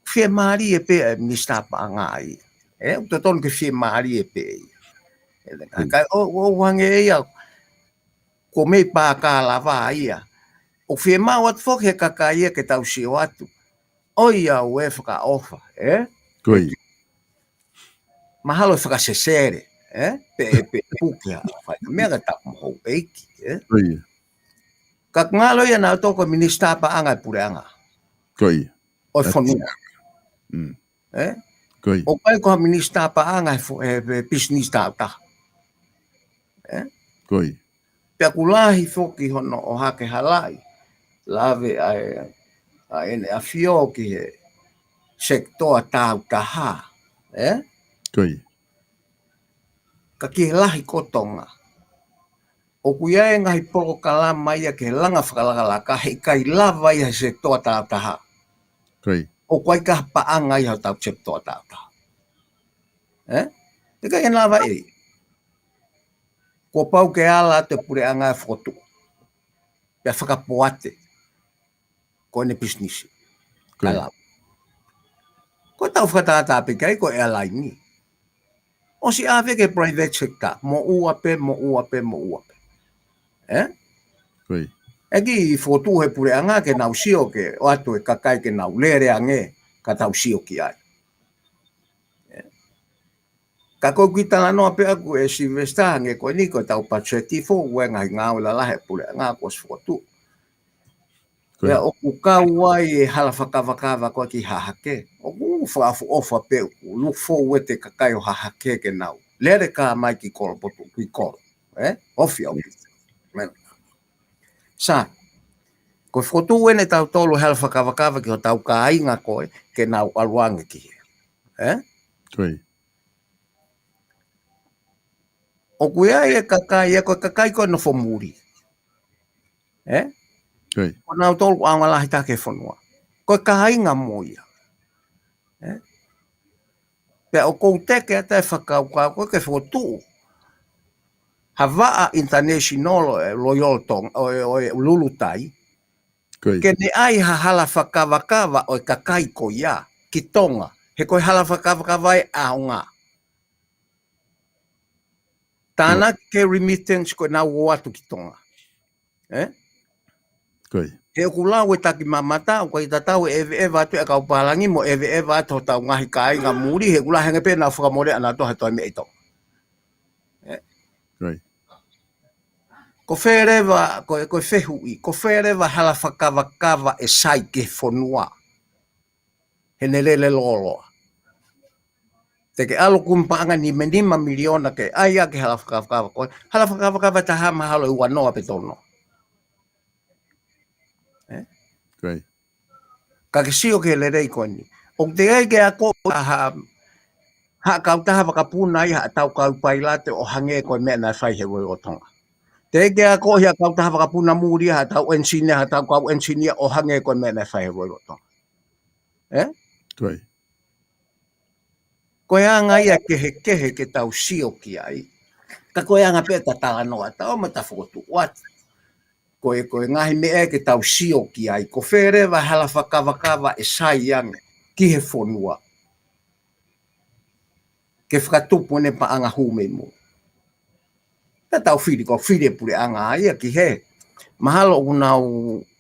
fiemālie pē ʻa e Minisitā Paʻanga ia. Ē? ʻOku totonu ke fiemālie pē ia. Ē, Right. ka ʻo, ʻo hangē ia, ko e meʻa pē ka lava ia. ʻOku fiemaʻu atu foki he kakai ia ke tau sio atu. ʻOiauē fakaʻofa, ē? Ko ia. Mahalo ʻe fakasesele, ē? Pe, pe puke ha fai. Meʻa ka tapu mo houʻeiki, ē? Ko ia. Ka ngalo ia naʻa tau ko e Minisitā Paʻanga ʻa e puleʻanga. Ko ia. ʻO e fonua. Mm. Ē? Ko ia. ʻOku ʻikai ko ha Minisitā Paʻanga he fo-, he, he pisinisi tāutaha. Ē? Ko ia. Pea ʻoku lahi foki hono ʻohake halaʻi. Lave ʻa e, ʻa ʻEne ʻAfio ki he sekitoa tāutaha. Ē? Ko ia. Ka ki he lahi ko Tonga. ʻOku ʻi ai e ngaahi polokalama ia ke langa fakalakalaka, heʻikai lava ia he sekitoa tāutaha. Ko ia. ʻOku ʻikai ha paʻanga ia hotau sekitoa tāutaha. Ē? ʻIkai ke lava ʻe ia. Kuo pau ke ala atu e puleʻanga ʻo fokotuʻu. Pea fakapoate ko ʻene pisinisi. Ko ia. Kae lava. Ko ʻetau fakatātā pē ki ai ko e airline. ʻOsi ʻave ki he private sector, moʻua pē, moʻua pē, moʻua pē. Ē? Ko ia. ʻE kiʻi fokotuʻu he puleʻanga ke nau sio ke ʻoatu e kakai ke nau lele ange, ka tau sio ki ai. Ē? Ka ko e kiʻi talanoa pē ʻaku ʻe Silivesitā hangē ko eni ko ʻetau patiseti foʻou e ngaahi ngāue lalahi ʻa e puleʻanga kuo ʻosi fokotuʻu. Ko ia. Pea ʻoku kau ai e hala fakakavakava ko ē ki Hahake. ʻOku fakaʻofoʻofa pē ʻoku look forward e kakai ʻo Hahake ke nau lele ka mai ki Kolopotu, ki Kolo. Ē? Ofi au. Sa, ko e fokotuʻu eni ʻe tautolu hala fakakavakava ki hotau kāinga ko ē, ke nau ʻalu ange ki hē. Ē? Ko ia. ʻOku ʻi ai e kakai, ʻa e ko e kakai ko ē nofo muli. Ē? Ko ia. Ko nautolu ʻaonga lahi taha ki he fonua. Ko e kāinga mo ia. Ē? Pea ʻoku ou teke atu e fakakaukau ko ē ke fokotuʻu ha vaʻa international ʻo e Royal Tonga, ʻo e, ʻo e Lulutai, ke ne ʻai ha hala fakakavakava ʻo e kakai ko ia ki Tonga. He ko e hala fakakavakava ʻe ʻaonga. Tānaki ke remittance ko ʻenau ō atu ki Tonga. ʻE? He ʻoku lau e taki mamata, ʻoku ʻikai tatau e ʻeveʻeva atu e kau pālangi mo e ʻeveʻeva atu hotau ngaahi kāinga muli, he ʻoku lahi ange pē ʻenau fakamoleʻi ʻanautolu ha toe meʻa ʻi Tonga. ʻE? Ko fē leva, ko e, ko e fehuʻi, ko fē leva hala fakakavakava ʻe sai ki he fonua. He ne lele lōloa. Te ke ʻalu kumi paʻanga nima nima miliona ke ʻai ʻaki e hala fakakavakava ko ē. Hala fakakavakava ʻe taha mahalo ʻe ua noa pe tolu noa. ʻE? Ka ke sio ki he lelei ko eni. ʻOku teʻeki ke akoʻi ha, ha kautaha vakapuna ia haʻatau kau pailate ʻo hangē ko e meʻa naʻe fai he Royal Tonga. Teʻeki ke akoʻi ha kautaha vakapuna muli ia haʻatau engineer, haʻatau kau engineer ʻo hangē ko e meʻa naʻe fai he Royal Tonga. ʻE? Ko e anga ia kehekehe ke tau sio ki ai. Ka ko e anga pē ʻeta talanoa, tau ō mai ʻeta fokotuʻu atu. Ko e, ko e ngaahi meʻa ke tau sio ki ai. Ko fē leva hala fakakavakava ʻe sai ange ki he fonua. Ke fakatupu ʻene paʻanga hū mei muʻa. Ka tau fili, ko e fili e puleʻanga ia ki hē. Mahalo ʻoku nau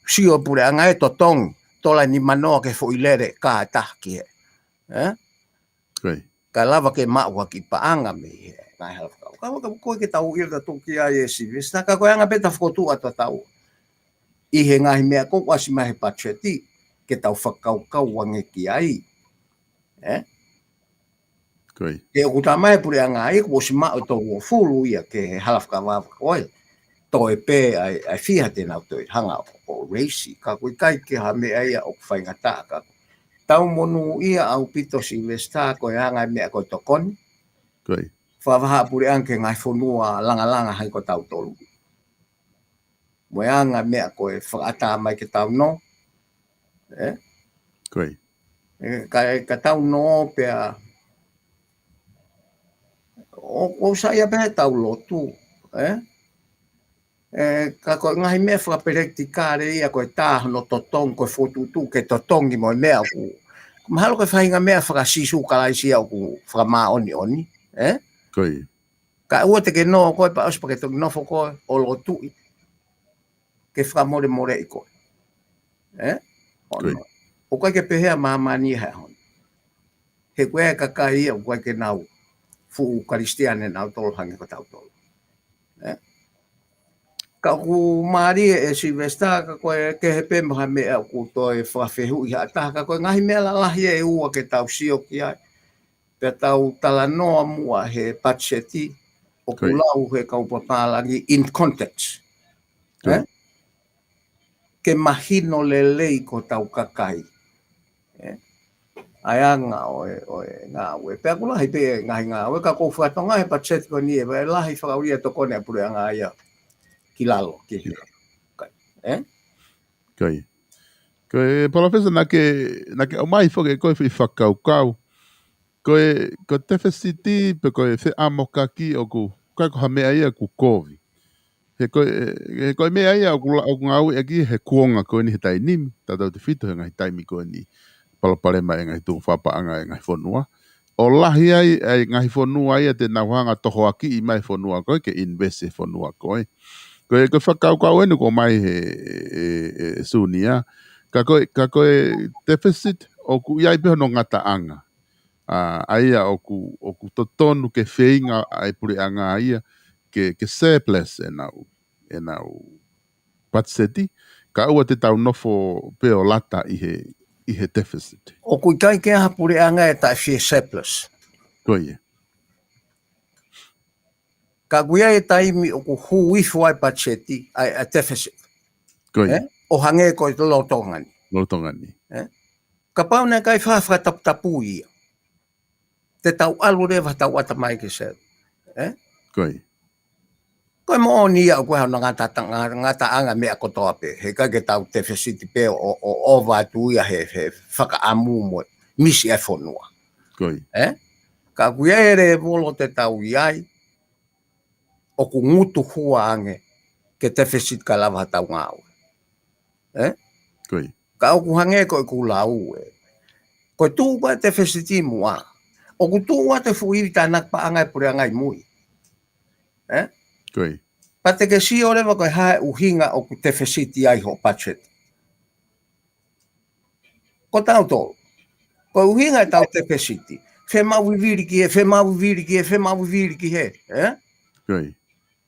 sio e puleʻanga ʻe totongi, tola nima noa ki he foʻi lele kātaki hē. ʻE? Ka lava ke maʻu ha kiʻi paʻanga mei hē. Ngaahi hala fakakavakava, ka ko e ke tau ʻilo ʻeta tuʻu ki ai ʻe Sivesitā, ka ko e anga pē ʻeta fokotuʻu atu ʻa tautolu. ʻI he ngaahi meʻa ko ē ʻoku ʻasi mai he patiseti, ke tau fakakaukau ange ki ai. ʻE? Ke ʻoku tā mai e puleʻanga ia, kuo ʻosi maʻu e tolu ua fulu ia ki he hala fakakavakava ko ē. Toe pē ʻa e, ʻa e fiha te nau toe hanga ʻo, ʻo raise. Ka ʻoku ʻikai ke ha meʻa ia ʻoku faingataʻa ka. Tau monūʻia ʻaupito Sivesitā ko e anga e meʻa ko e tokoni. Fakavahaʻapuleʻanga ki he ngaahi fonua langalanga hangē ko tautolu. Mo e anga e meʻa ko e fakaʻatā mai ke tau nō. ʻE? ʻE, ka, ka tau nō pea. ʻO, ʻoku sai ia pē ʻetau lotu. ʻE? ʻE, ka ko e ngaahi meʻa fakapelekitikale ia ko e tā hono totongi, ko e fokotuʻutuʻu ke totongi mo e meʻa ʻoku. Mahalo ko e faʻahinga meʻa faka-Sīsū Kalaisi ia ʻoku fakamāʻoniʻoni. ʻE? Ka ʻoua te ke nō koe pea ʻosi pea ke toki nofo koe ʻo lotuʻi. Ke fakamolemoleʻi koe. ʻE? ʻOku ʻikai ke pehē ʻa māmani he ʻaho ni. He ko e kakai ia ʻoku ʻikai ke nau fuʻu Kalisitiane nautolu hangē ko tautolu. ʻE? Ka ʻoku mālie ʻe Sivesitā ka ko e kehe pē mo ha meʻa ʻoku toe fakafehuʻi ha taha ka ko e ngaahi meʻa lalahi ʻe ua ke tau sio ki ai. Pea tau talanoa muʻa he patiseti ʻoku lau he kau papālangi in context. ʻE? Ke mahino lelei ko hotau kakai. ʻE? ʻA e anga ʻo e, ʻo e ngāue. Pea ʻoku lahi pē ngaahi ngāue, ka ʻoku ou fakatonga he patiseti ko eni ʻe, ʻe lahi fakaʻulia tokoni ʻa e puleʻanga ia ki lalo, ki he. ʻE? Ko e, Palōfesa, naʻa ke, naʻa ke ʻomai foki ʻe koe foʻi fakakaukau. Ko e, ko e tefesiti pe ko e feʻamokaki ʻoku, ʻikai ko ha meʻa ia ʻoku kovi. He ko e, he ko e meʻa ia ʻoku la-, ʻoku ngāueʻaki he kuonga ko eni he taimi ni, tautautefito he ngaahi taimi ko eni palopalema e ngaahi tuʻunga fakapaʻanga e ngaahi fonua. ʻO lahi ai, ʻa e ngaahi fonua ia te nau hanga tohoakiʻi mai fonua ko ē ke invest e fonua ko ē. Ko e, ko e fakakaukau eni ʻoku ʻomai he, e, e, e Sunia. Ka ko e, ka ko e deficit ʻoku ʻi ai pē hono ngataʻanga. ʻA, ʻa ia ʻoku, ʻoku totonu ke feinga ʻa e puleʻanga ia ke, ke surplus ʻenau, ʻenau patiseti, ka ʻoua te tau nofo pē ʻo lata ʻi he, ʻi he deficit. ʻOku ʻikai ke ʻi ai ha puleʻanga ʻe taʻefie surplus. Ko ia. Ka ʻoku ʻi ai e taimi ʻoku hū hifo ai patiseti, ʻa e, ʻa e deficit. Ko ia. ʻE? ʻO hangē ko e lolotonga ni. Lolotonga ni. ʻE? Kapau naʻe ʻikai fa-, fakataputapui ia. Te tau ʻalu leva tau ʻata mai ki se. ʻE? Ko ia. Ko e moʻoni ia ʻoku ʻi ai hono ngata-, ngata-, ngataʻanga meʻa kotoa pē. He ʻikai ke tau tefesiti pē ʻo, ʻo, ʻo ʻova atu ia he, he fakaʻamu mo e misi e fonua. Ko ia. ʻE? Ka ʻoku ʻi ai e lēvolo te tau ʻi ai. ʻoku ngutu hua ange ke tefesiti kae lava ha tau ngāue. Ē? Ka ʻoku hangē ko ʻeku lau ē. Ko e tuʻu ko e tefesiti muʻa. ʻOku tuʻu atu e fuʻu ivi tānaki paʻanga e puleʻanga ʻi mui. Ē? Pea te ke sio leva ko e hā e ʻuhinga ʻoku tefesiti ai hoʻo budget. Ko tautolu. Ko e ʻuhinga e tau tefesiti. Fiemaʻu vivili ki hē, fiemaʻu vivili ki hē, fiemaʻu vivili ki hē. Ē?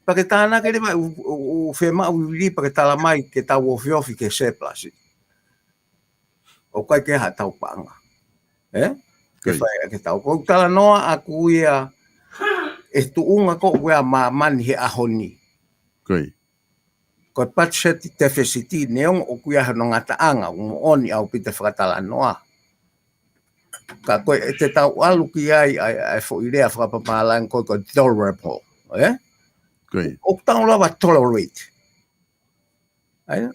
Pea ke tānaki leva ʻū, ʻū, ʻū fiemaʻu vivili pea ke tala mai ke tau ofiofi ke surplus. ʻOku ʻikai ke ha tau paʻanga. Ē? Ke fai ke tau. Ko e talanoa ʻaku ia e tuʻunga ko ʻeku ʻa māmani he ʻaho ni. Ko e budget tefesiti neongo ʻoku ʻi ai hono ngataʻanga, ʻoku moʻoni ʻaupito e fakatalanoa. Ka ko e te tau ʻalu ki ai, ʻa e, ʻa e foʻi lea fakapapālangi ko e, ko e tolerable, ē? ʻOku tau lava tolerate. Ē?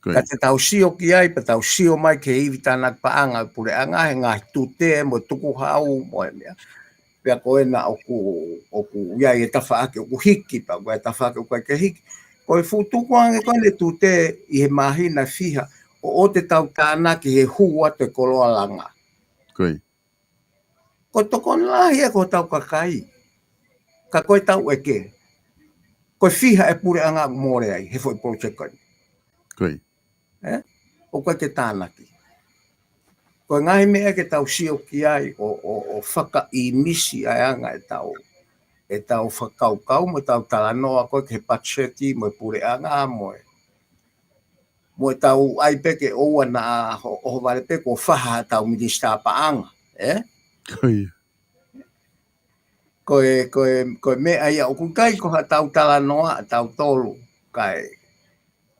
Ka te tau sio ki ai, pea tau sio mai ki he ivi tānaki paʻanga e puleʻanga, he ngaahi tute, mo e tukuhau, mo e meʻa. Pea ko ena ʻoku, ʻoku ʻi ai e tafaʻaki ʻoku hiki, pea ko e tafaʻaki ʻoku ʻikai ke hiki. Ko e fuʻu tukuange ko ena e tute ʻi he māhina fiha, ʻo, ʻo te tau tānaki he hū atu e koloa langa. Ko e tokoni lahi ē ko hotau kakai. Ka ko e tau ʻeke. Ko e fiha e puleʻanga ʻoku mole ai, he foʻi project ko eni. Ē? ʻOku ʻikai ke tānaki. Ko e ngaahi meʻa ke tau sio ki ai ʻo, ʻo, ʻo fakaʻīmisi ʻa e anga e tau, e tau fakakaukau mo e tau talanoa ko e ki he budget mo e puleʻanga mo e, mo e tau ʻai pē ke ʻoua naʻa ho-, ʻohovale pē ko e faha ha tau minisitā paʻanga, ē? Ko e, ko e, ko e meʻa ia ʻoku ʻikai ko ha tau talanoa, tautolu, kae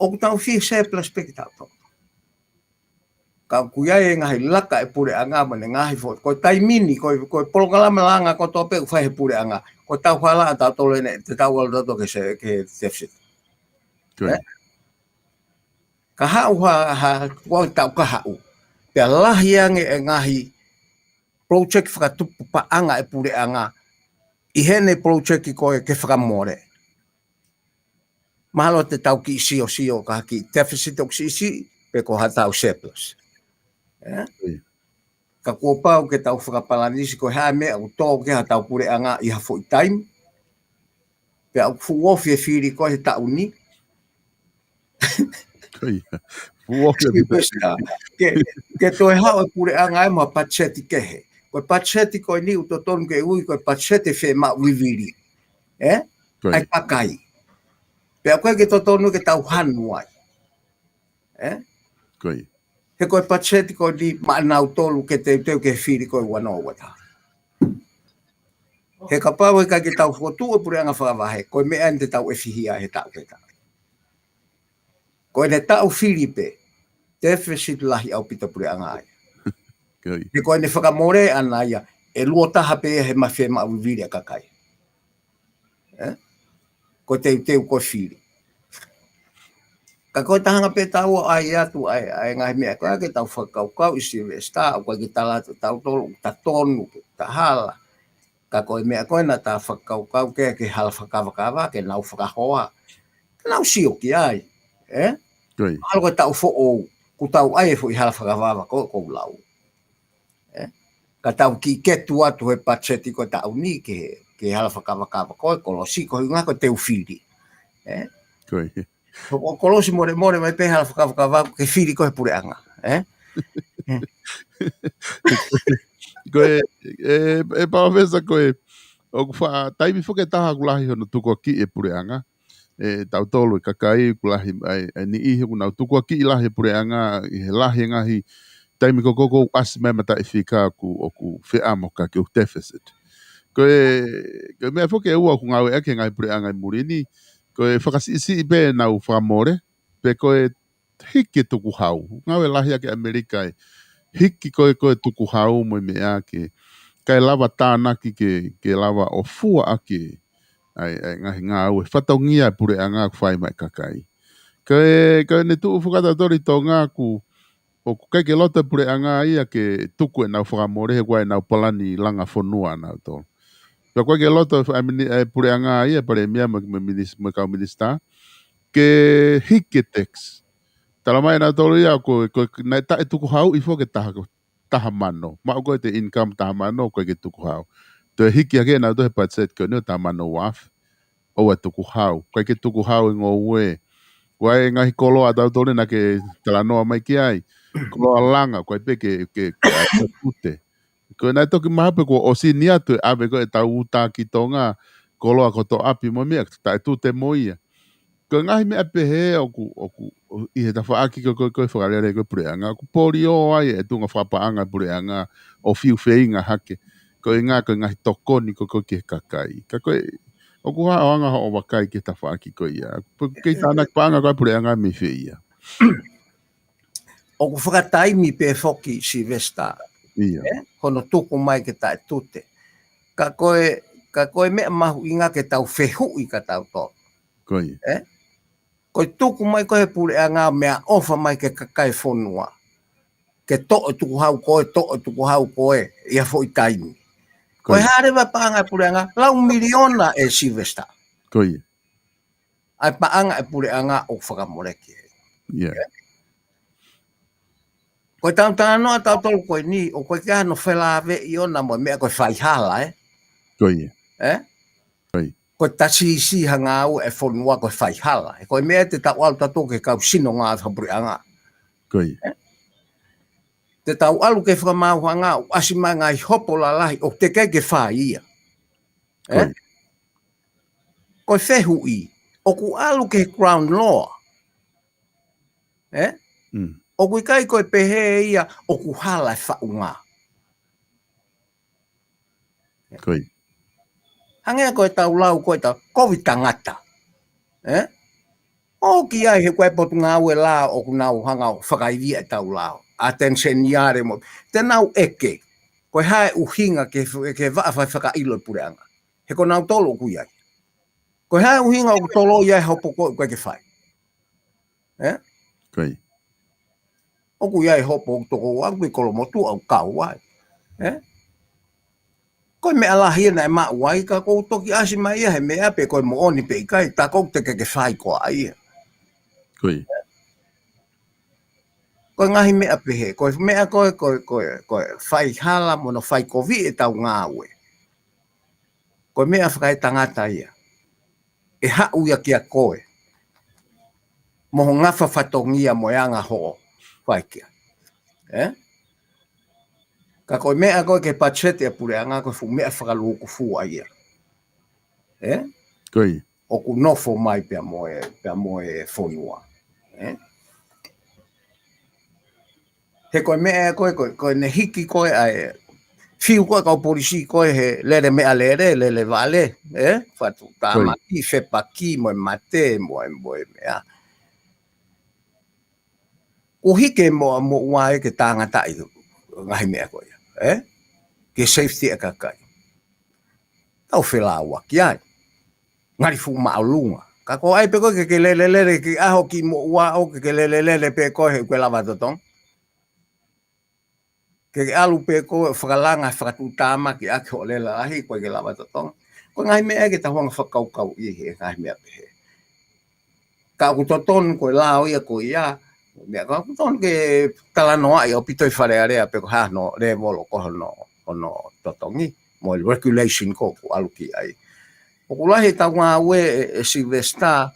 ʻoku tau fie surplus pē kitautolu. Ka ʻoku ʻi ai e ngaahi laka e puleʻanga mo e ngaahi fo-, ko e taimi ni, ko e, ko e polokalama langa kotoa pē ʻoku fai he puleʻanga. Ko e tau hala ʻa tautolu ʻene, te tau ʻalu tautolu ke se, ke deficit. Ē? Ka haʻu ha, ha, ko e tau ka haʻu. Pea lahi ange e ngaahi project fakatupu paʻanga e puleʻanga. ʻI heʻene project ko e ke fakamole. Mahalo te tau kiʻi siosio ka kiʻi deficit ʻoku siʻisiʻi, pe ko ha tau surplus. Ē? Ka kuo pau ke tau fakapalanisi ko e hā e meʻa ʻoku tō ki ha tau puleʻanga ʻi ha foʻi taimi. Pea ʻoku fuʻu ofi e fili ko e he taʻu ni. Fuʻu ofi e fili. Ke, ke toe haʻu e puleʻanga ē mo ha budget kehe. Ko e budget ko eni ʻoku totonu ke ui ko e budget e fiemaʻu vivili. Ē? ʻA e kakai. Pea ʻoku ʻikai ke totonu ke tau hanu ai. Ē? He ko e budget ko eni maʻanautolu ke teuteu ke fili ko e ua noa ua taha. He kapau ʻe ʻikai ke tau fokotuʻu e puleʻanga fakavahe, ko e meʻa eni te tau ʻefihia he taʻu ke taʻu. Ko ʻene taʻu fili pē, deficit lahi ʻaupito puleʻanga ai. He ko ʻene fakamole ʻana ia, ʻe luo taha pē ia he mafie maʻu vivili ʻa kakai. Ē? Ko e teuteu ko e fili. Ka ko e taha anga pē tau ʻai atu ʻa e, ʻa e ngaahi meʻa ko ē ke tau fakakaukau ʻi Silivesitā, ʻoku ʻikai ke tala atu tautolu, ʻoku tatonu, ʻoku tahala. Ka ko e meʻa ko ē naʻa ta fakakaukau ke, ke hala fakavakava, ke nau fakahoa. Ke nau sio ki ai. Ē? Mahalo ko e taʻu foʻou, ʻoku tau ʻai e foʻi hala fakavava ko, ko u lau. Ē? Ka tau kiʻi ketu atu he budget ko e taʻu ni ke, ke hala fakavakava ko e kolosi ko e ʻuhinga ko e teu fili. Ē? Ko e kolosi molemole mai pē hala fakavakava ke fili ko e puleʻanga. Ē? Ko e, e, e palōfesa ko e, ʻoku faʻa taimi foki ʻe taha ʻoku lahi hono tukuakiʻi e puleʻanga. ʻE tautolu e kakai ʻoku lahi, ʻa e, ʻa e niʻihi ʻoku nau tukuakiʻi lahi e puleʻanga ʻi he lahi e ngaahi taimi ko ē ʻoku ʻasi mai mataʻifika ʻoku, ʻoku feʻamo ka ke u deficit. Ko e, ko e meʻa foki ʻe ua ʻoku ngāueʻaki he ngaahi puleʻanga ʻi muli ni, ko e fakasiʻisiʻi pē ʻenau fakamole, pe ko e hiki e tukuhau. Ngāue lahi ʻaki ʻAmelika e hiki ko e, ko e tukuhau mo e meʻa ke, kae lava tānaki ke, ke lava ʻo fua ʻaki ʻa e, ʻa e ngaahi ngāue fatongia e puleʻanga ʻoku fai mai kakai. Ka e, ka ʻene tuʻu fakatautolu ʻi Tonga ʻoku, ʻoku ʻikai ke loto e puleʻanga ia ke tuku ʻenau fakamole he ʻoku ʻi ai ʻenau palani langa fonua ʻanautolu. Pea ʻoku ʻikai ke loto ʻa e mini-, ʻa e puleʻanga ia, palēmia mo, mo minis-, mo e kau minisitā, ke hiki e tax. Talamai ʻe nautolu ia ko, ko, naʻe taʻe tukuhau hifo ki he taha, taha mano. Maʻu ko e te income taha mano, ʻoku ʻikai ke tukuhau. Toe hiki hake ʻe nautolu he budget ko eni ʻo taha mano ua afe. ʻOua tukuhau. ʻIkai ke tukuhau e ngoue. Ko e ngaahi koloa ʻa tautolu naʻa ke talanoa mai ki ai. Koloa langa, ʻoku ʻikai pē ke, ke, ke ʻai tute. Ko e naʻe toki mahalo pē kuo ʻosi ni atu e ʻave ko e tau uta ki Tonga, koloa kotoa ʻapi mo e meʻa, taʻe tute mo ia. Ko e ngaahi meʻa pehē ʻoku, ʻoku, ʻi he tafaʻaki ko, ko, ko e fakalele ko e puleʻanga, ʻoku polio ai e tuʻunga fakapaʻanga e puleʻanga ʻo fiu feinga hake. Ko e ngaahi, ko e ngaahi tokoni ko, ko ki he kakai. Ka ko e, ʻoku hā ʻo anga hoʻo vakai ki he tafaʻaki ko ia. Pe kei tānaki paʻanga ko e puleʻanga mei fē ia. ʻOku fakataimi pē foki Sylvester. Ia. Eh? Hono tuku mai ke taʻe tute. Ka ko e, ka ko e meʻa mahuʻinga ke tau fehuʻi ka tau tō. Ko ia. Eh? Ko e tuku mai ko e puleʻanga meʻaʻofa mai ke kakai fonua. Ke toʻo tukuhau ko e, toʻo tukuhau ko e, ia foʻi taimi. Ko e hā leva paʻanga e puleʻanga, lau miliona e Sylvester. Ko ia. ʻA e paʻanga e puleʻanga ʻoku fakamoleki. Ia. Ko e tau talanoa tautolu ko eni, ʻoku ʻikai ke ʻi ai hano felāveʻi ʻona mo e meʻa ko e faihala, eh? Ko ia. Eh? Ko ia. Ko e tasi ʻi ha ngāue e fonua ko e faihala. He ko e meʻa te tau ʻalu tautolu ke kau sino ngāue fakapuleʻanga. Ko ia. Eh? Te tau ʻalu ke fakamaauhanga, ʻoku ʻasi mai ngaahi hopo lalahi, ʻoku teʻeki ke fai ia. Ko ia. Eh? Ko e fehuʻi, ʻoku ʻalu ki he ground law. Eh? Mm. ʻOku ʻikai ko e pehē ia ʻoku hala e faʻunga. Ko ia. Hangē ko e tau lau ko e tau, kovi tangata. Eh? ʻOku ʻi ai he ko e potungāue lao ʻoku nau hanga ʻo fakaivia e tau lao. Attention iare mo. Te nau ʻeke. Ko e hā e ʻuhinga ke, ke vaʻa fai fakaʻilo e puleʻanga. He ko nautolu ʻoku ʻi ai. Ko e hā e ʻuhinga ʻoku toloi ai hopo ko ē ʻoku ʻikai ke fai. Eh? Ko ia. ʻOku ʻi ai hopo ʻoku toko ua ʻoku ʻi Kolomotuʻa ʻoku kau ai. Eh? Ko e meʻa lahi ena e maʻu ai ka ʻoku toki ʻasi mai ia he meʻa pe ko e moʻoni pe ʻikai, tā ʻoku teʻeki ke fai ko ia. Ko ia. Ko e ngaahi meʻa pehē, ko e meʻa ko e, ko e, ko e, ko e faihala mo hono faikovi e tau ngāue. Ko e meʻa fakaetangata ia. ʻE haʻu ia kia koe. Mo ho ngafa fatongia mo e anga hoʻo fai kia. Eh? Ka ko e meʻa ko e ke patiseti e puleʻanga ko e fuʻu meʻa fakalūkufua ia. Eh? Ko ia. ʻOku nofo mai pea mo e, pea mo e fonua. Eh? He ko e meʻa ko e, ko e, ko e ne hiki ko e ʻa e. Fiu ko e kau polisi ko e he lele meʻalele, lele vale, eh? Fatu tāmaki, fepaki, mo e mate, mo e, mo e meʻa. ʻOku hiki mo, mo ua e ke tāngataʻi ngaahi meʻa ko ia, eh? Ke safety e kakai. Tau felāuaki ai. Ngali fuʻu māʻolunga. Ka ko ai pē ko e ke, ke lele lele, ke ʻaho ki mo ua o ke, ke lele lele pē ko e he ʻoku ke lava totongi. Ke, ke ʻalu pē ko e fakalanga, fakatuʻutāmaki ʻaki hoʻo lele lahi, ko e ke lava totongi. Ko e ngaahi meʻa ke tau hanga fakakaukauʻi he ngaahi meʻa pehē. Ka ʻoku totonu ko e lao ia ko ia, meʻa ka ʻoku totonu ke talanoaʻi ʻaupito ʻi Fale Alea pe ko e hā hono lēvolo ko hono, hono totongi, mo e regulation ko ē ʻoku ʻalu ki ai. ʻOku lahi e tau ngāue e, e Sylvester,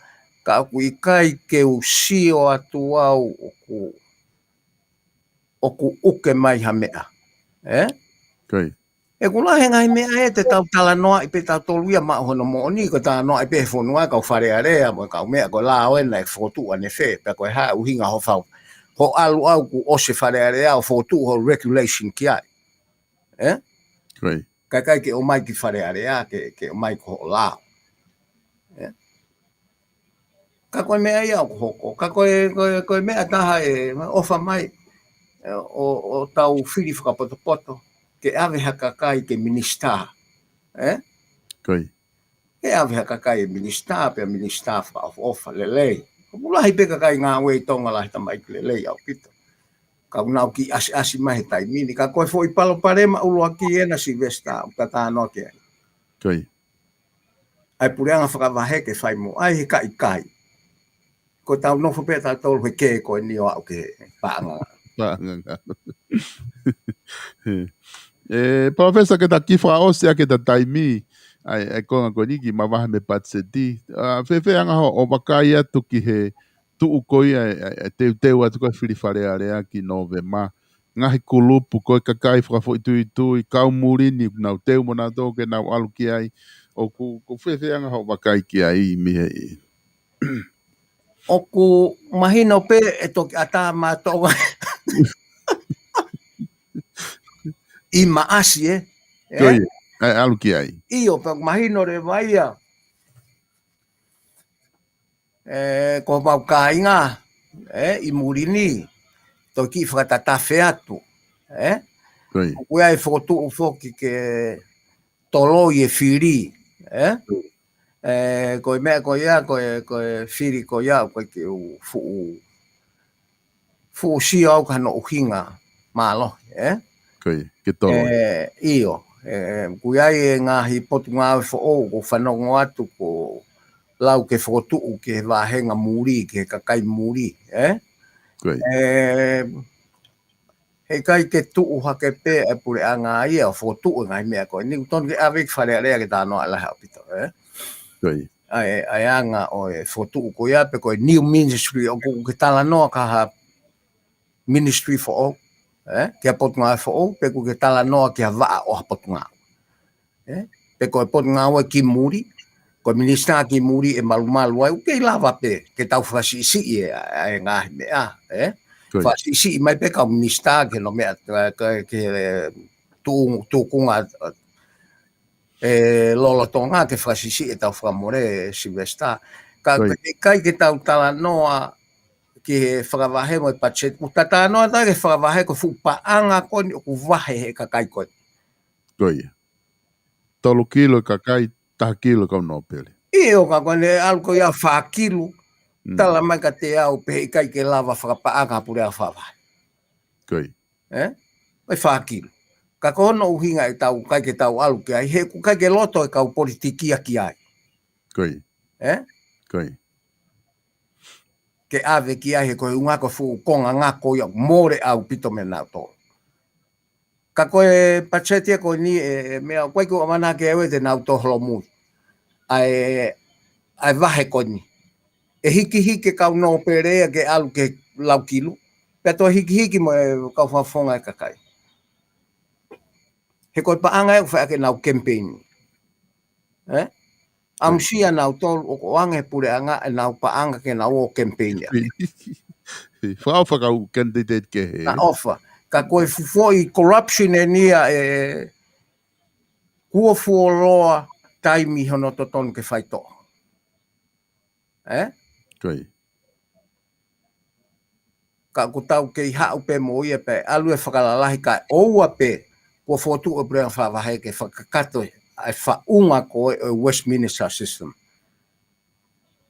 ka ʻoku ʻikai ke u sio atu au ʻoku, ʻoku ʻuke mai ha meʻa. Eh? Ko ia. ʻOku lahi e ngaahi meʻa ē te tau talanoaʻi pē tautolu ia maʻu hono moʻoni, ko e talanoaʻi pē he fonua kau Fale Alea, mo e kau meʻa ko e lao ena e fokotuʻu ʻanefē, pea ko e hā e ʻuhinga hoʻo fau. Hoʻo ʻalu au kuo ʻosi Fale Alea ʻo fokotuʻu hoʻo regulation ki ai. Eh? Ko ia. Kae ʻikai ke ʻomai ki Fale Alea, ke, ke ʻomai ko hoʻo lao. Eh? Ka ko e meʻa ia ʻoku hoko. Ka ko e, ko e, ko e meʻa taha ʻe ʻofa mai, ʻe, ʻo, ʻo tau fili fakapotopoto, ke ʻave ha kakai ke minisitā. Eh? Ko ia. Ke ʻave ha kakai e minisitā, pea minisitā fakaʻofoʻofa, lelei. ʻOku lahi pē kakai ngāue ʻi Tonga lahi tamaiki lelei ʻaupito. Ka ʻoku nau kiʻi ʻasiʻasi mai he taimi ni. Ka ko e foʻi palopalema ʻuluaki ena Sylvester, ʻoku ta talanoa ki ai. Ko ia. ʻA e puleʻanga fakavahe ke fai mo, ʻai he ka ʻikai. Ko ʻetau nofo pē ʻa tautolu he kē ko eni ʻo aʻu ki he paʻanga. Paʻanga. ʻE, Palōfesa, ke ta kiʻi fakaʻosi ʻaki ʻeta taimi, ʻa e, ʻa e konga ko eni kiʻi mavahe mei he patiseti. ʻA, fēfē ʻa e anga hoʻo vakai atu ki he tuʻu ko ia ʻa e, ʻa e, ʻa e teuteu atu ko ē fili Fale Alea ki Nōvema. Ngaahi kulupu ko e kakai fakafoʻituitui, kau muli ni, nau teu mo nautolu ke nau ʻalu ki ai. ʻOku, ʻoku fēfē ʻa e anga hoʻo vakai ki ai mei he ʻOku mahino pē ʻe toki ʻatā mātou ʻi Maʻasi, ē? Ko ia, ʻa e ʻalu ki ai. ʻIo, pea mahino leva ia. ʻE, ko homau kāinga, ē, ʻi muli ni, toki fakatatafe atu, ē? Ko ia. ʻOku ʻi ai e fokotuʻu foki ke toloi e fili, ē? ʻE, ko e meʻa ko ia, ko e, ko e fili ko ia, ko e ke u fuʻu, fuʻu sio au ki hono ʻuhinga mālohi, ē? Ko ia, ke toloi. ʻE, ʻio, ʻe, ʻoku ʻi ai e ngaahi potungāue foʻou, ʻoku fanongo atu, ʻoku lau ke fokotuʻu ki he vāhenga muli, ki he kakai muli, ē? Ko ia. ʻE, heʻikai ke tuʻu hake pē e puleʻanga ia ʻo fokotuʻu e ngaahi meʻa ko eni, ʻoku tonu ke ʻave ki Fale Alea ke talanoa lahi ʻaupito, ē? Ko ia. ʻA e, ʻa e anga ʻo e fokotuʻu ko ia pe ko e new ministry ʻoku ke talanoa ki ha ministry foʻou, ē? Ki ha potungāue foʻou, pe ʻoku ke talanoa ki ha vaʻa ʻo ha potungāue. Ē? Pe ko e potungāue ki muli, ko e minisitā ki muli ʻe malumalu ai, ʻoku kei lava pē ke tau fakasiʻisiʻi e, e ngaahi meʻa, ē? Ko ia. Fakasiʻisiʻi mai pē kau minisitā ki hono meʻa, ke, ke, tuʻu-, tuʻunga, ē, lolotonga ke fakasiʻisiʻi ʻetau fakamole, Sylvester. Ka, ko ia. Ka ʻikai ke tau talanoa ki he fakavahe mo e patiseti. ʻOku ta talanoa atu ki he fakavahe ko e fuʻu paʻanga ko eni ʻoku vahe he kakai ko eni. Ko ia. Tolu kilo e kakai, taha kilo e kau nōpele. ʻIo, ka ko ʻene ʻalu ko ia fā kilo. Mm. Tala mai kiate au pehē ʻikai ke lava fakapaʻanga puleʻanga fakavahe. Ko ia. Ē? Ko e fā kilo. Ka ko hono ʻuhinga ʻetau ʻikai ke tau ʻalu ki ai, he ʻoku ʻikai ke loto e kau politiki ia ki ai. Ko ia. Ē? Ko ia. Ke ʻave ki ai he ko e ʻuhinga ko e fuʻu konga ngako ia ʻoku mole ʻaupito mei nautolu. Ka ko e patiseti ia ko eni ʻe, ʻe meʻa ʻoku ʻikai ke u ʻamanaki au ʻe te nau toe holomui ʻa e, ʻa e vahe ko eni. ʻE hikihiki e kau nōpele ia ke ʻalu ki he lau kilo. Pea toe hikihiki mo e kau fakafofonga e kakai. He ko e paʻanga ia ʻoku fai ʻaki ʻenau kemipeini. Ē? ʻAmusia nautolu ʻoku ʻoange he puleʻanga ʻenau paʻanga ke nau ō kemipeini. Fakaʻofa kau candidate kehe. Naʻe ʻofa. Ka ko e fuʻu foʻi corruption eni ia ʻe kuo fuoloa taimi hono totonu ke faitoʻo. Ē? Ko ia. Ka ʻoku tau kei haʻu pē mo ia pē, ʻalu e fakalalahi kae ʻoua pē, kuo fokotuʻu e puleʻanga fakavahe ke fakakakato ʻa e faʻunga ko ē ʻo e Westminster system.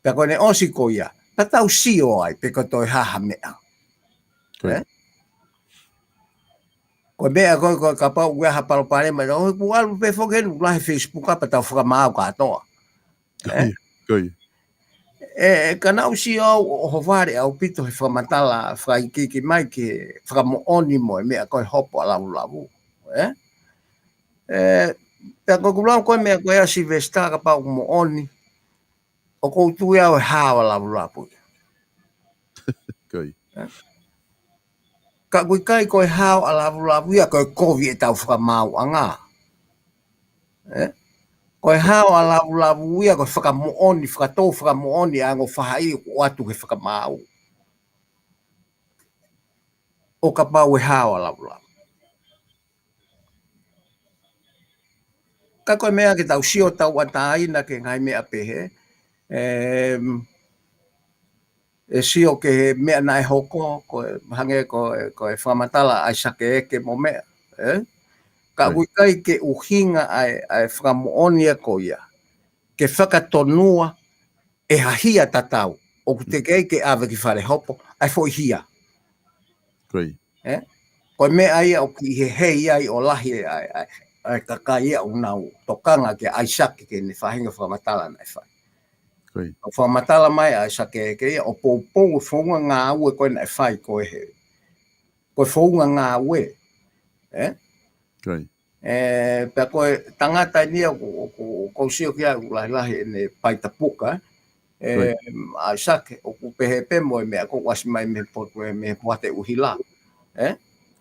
Pea ko ʻene ʻosi ko ia, pea tau sio ai, pe ko e toe hā ha meʻa. Ko ia. Ē? Ko e meʻa ko ē, ko e kapau ʻoku ʻi ai ha palopalema, ʻo ʻoku ʻalu pē foki heni, ʻoku lahi Facebook pea tau fakamaau kātoa. Ko ia, ko ia. ʻE, ʻe, ka naʻá ku sio au ʻo ʻohovale ʻaupito he fakamatala, fakaikiiki mai ki he fakamoʻoni mo e meʻa ko e hopo ʻa Lavulavu. Ē? ʻE, pea ko ʻeku lau ko e meʻa ko ia Sylvester kapau ʻoku moʻoni, ʻoku ou tui au ʻe hao ʻa Lavulavu. Ko ia. Ē? Ka ʻoku ʻikai ko e hao ʻa Lavulavu ia ko e kovi ʻetau fakamaauʻanga. Ē? Ko e hao ʻa Lavulavu ia ko e fakamoʻoni, fakatou fakamoʻoni ʻa e ongo faʻahi ʻoku ʻoatu he fakamaau. ʻO kapau ʻe hao ʻa Lavulavu. Ka ko e meʻa ke tau sio tauʻatāina ki he ngaahi meʻa pehē. Em, ʻe sio ki he meʻa naʻe hoko, ko e, hangē ko e, ko e fakamatala ʻa ʻAisake Eke mo meʻa, ē? Ka ʻoku ʻikai ke ʻuhinga ʻa e, ʻa e fakamoʻoni ia ko ia ke fakatonua ʻe ha hia tatau, ʻoku teʻeki ai ke ʻave ki fale hopo ʻa e foʻi hia. Ko ia. Ē? Ko e meʻa ia ʻoku ʻi he hei ai ʻo lahi ʻa e, ʻa e, ʻa e kakai ia ʻoku nau tokanga kia ʻAisake ke ne faʻahinga fakamatala naʻe fai. Ko ia. ʻO fakamatala mai ʻa ʻAisake ke ia ʻo poupou e founga ngāue ko ē naʻe fai ko ē he. Ko e founga ngāue. ʻE? Ko ia. ʻE, pea ko e tangata eni ia ʻoku, ʻoku, ʻoku ou sio ki ai ʻoku lahilahi ʻene paitapuka, ʻe, ʻAisake, ʻoku pehē pē mo e meʻa ko ē ʻoku ʻasi mai mei he potu, mei he poate ʻuhila. ʻE?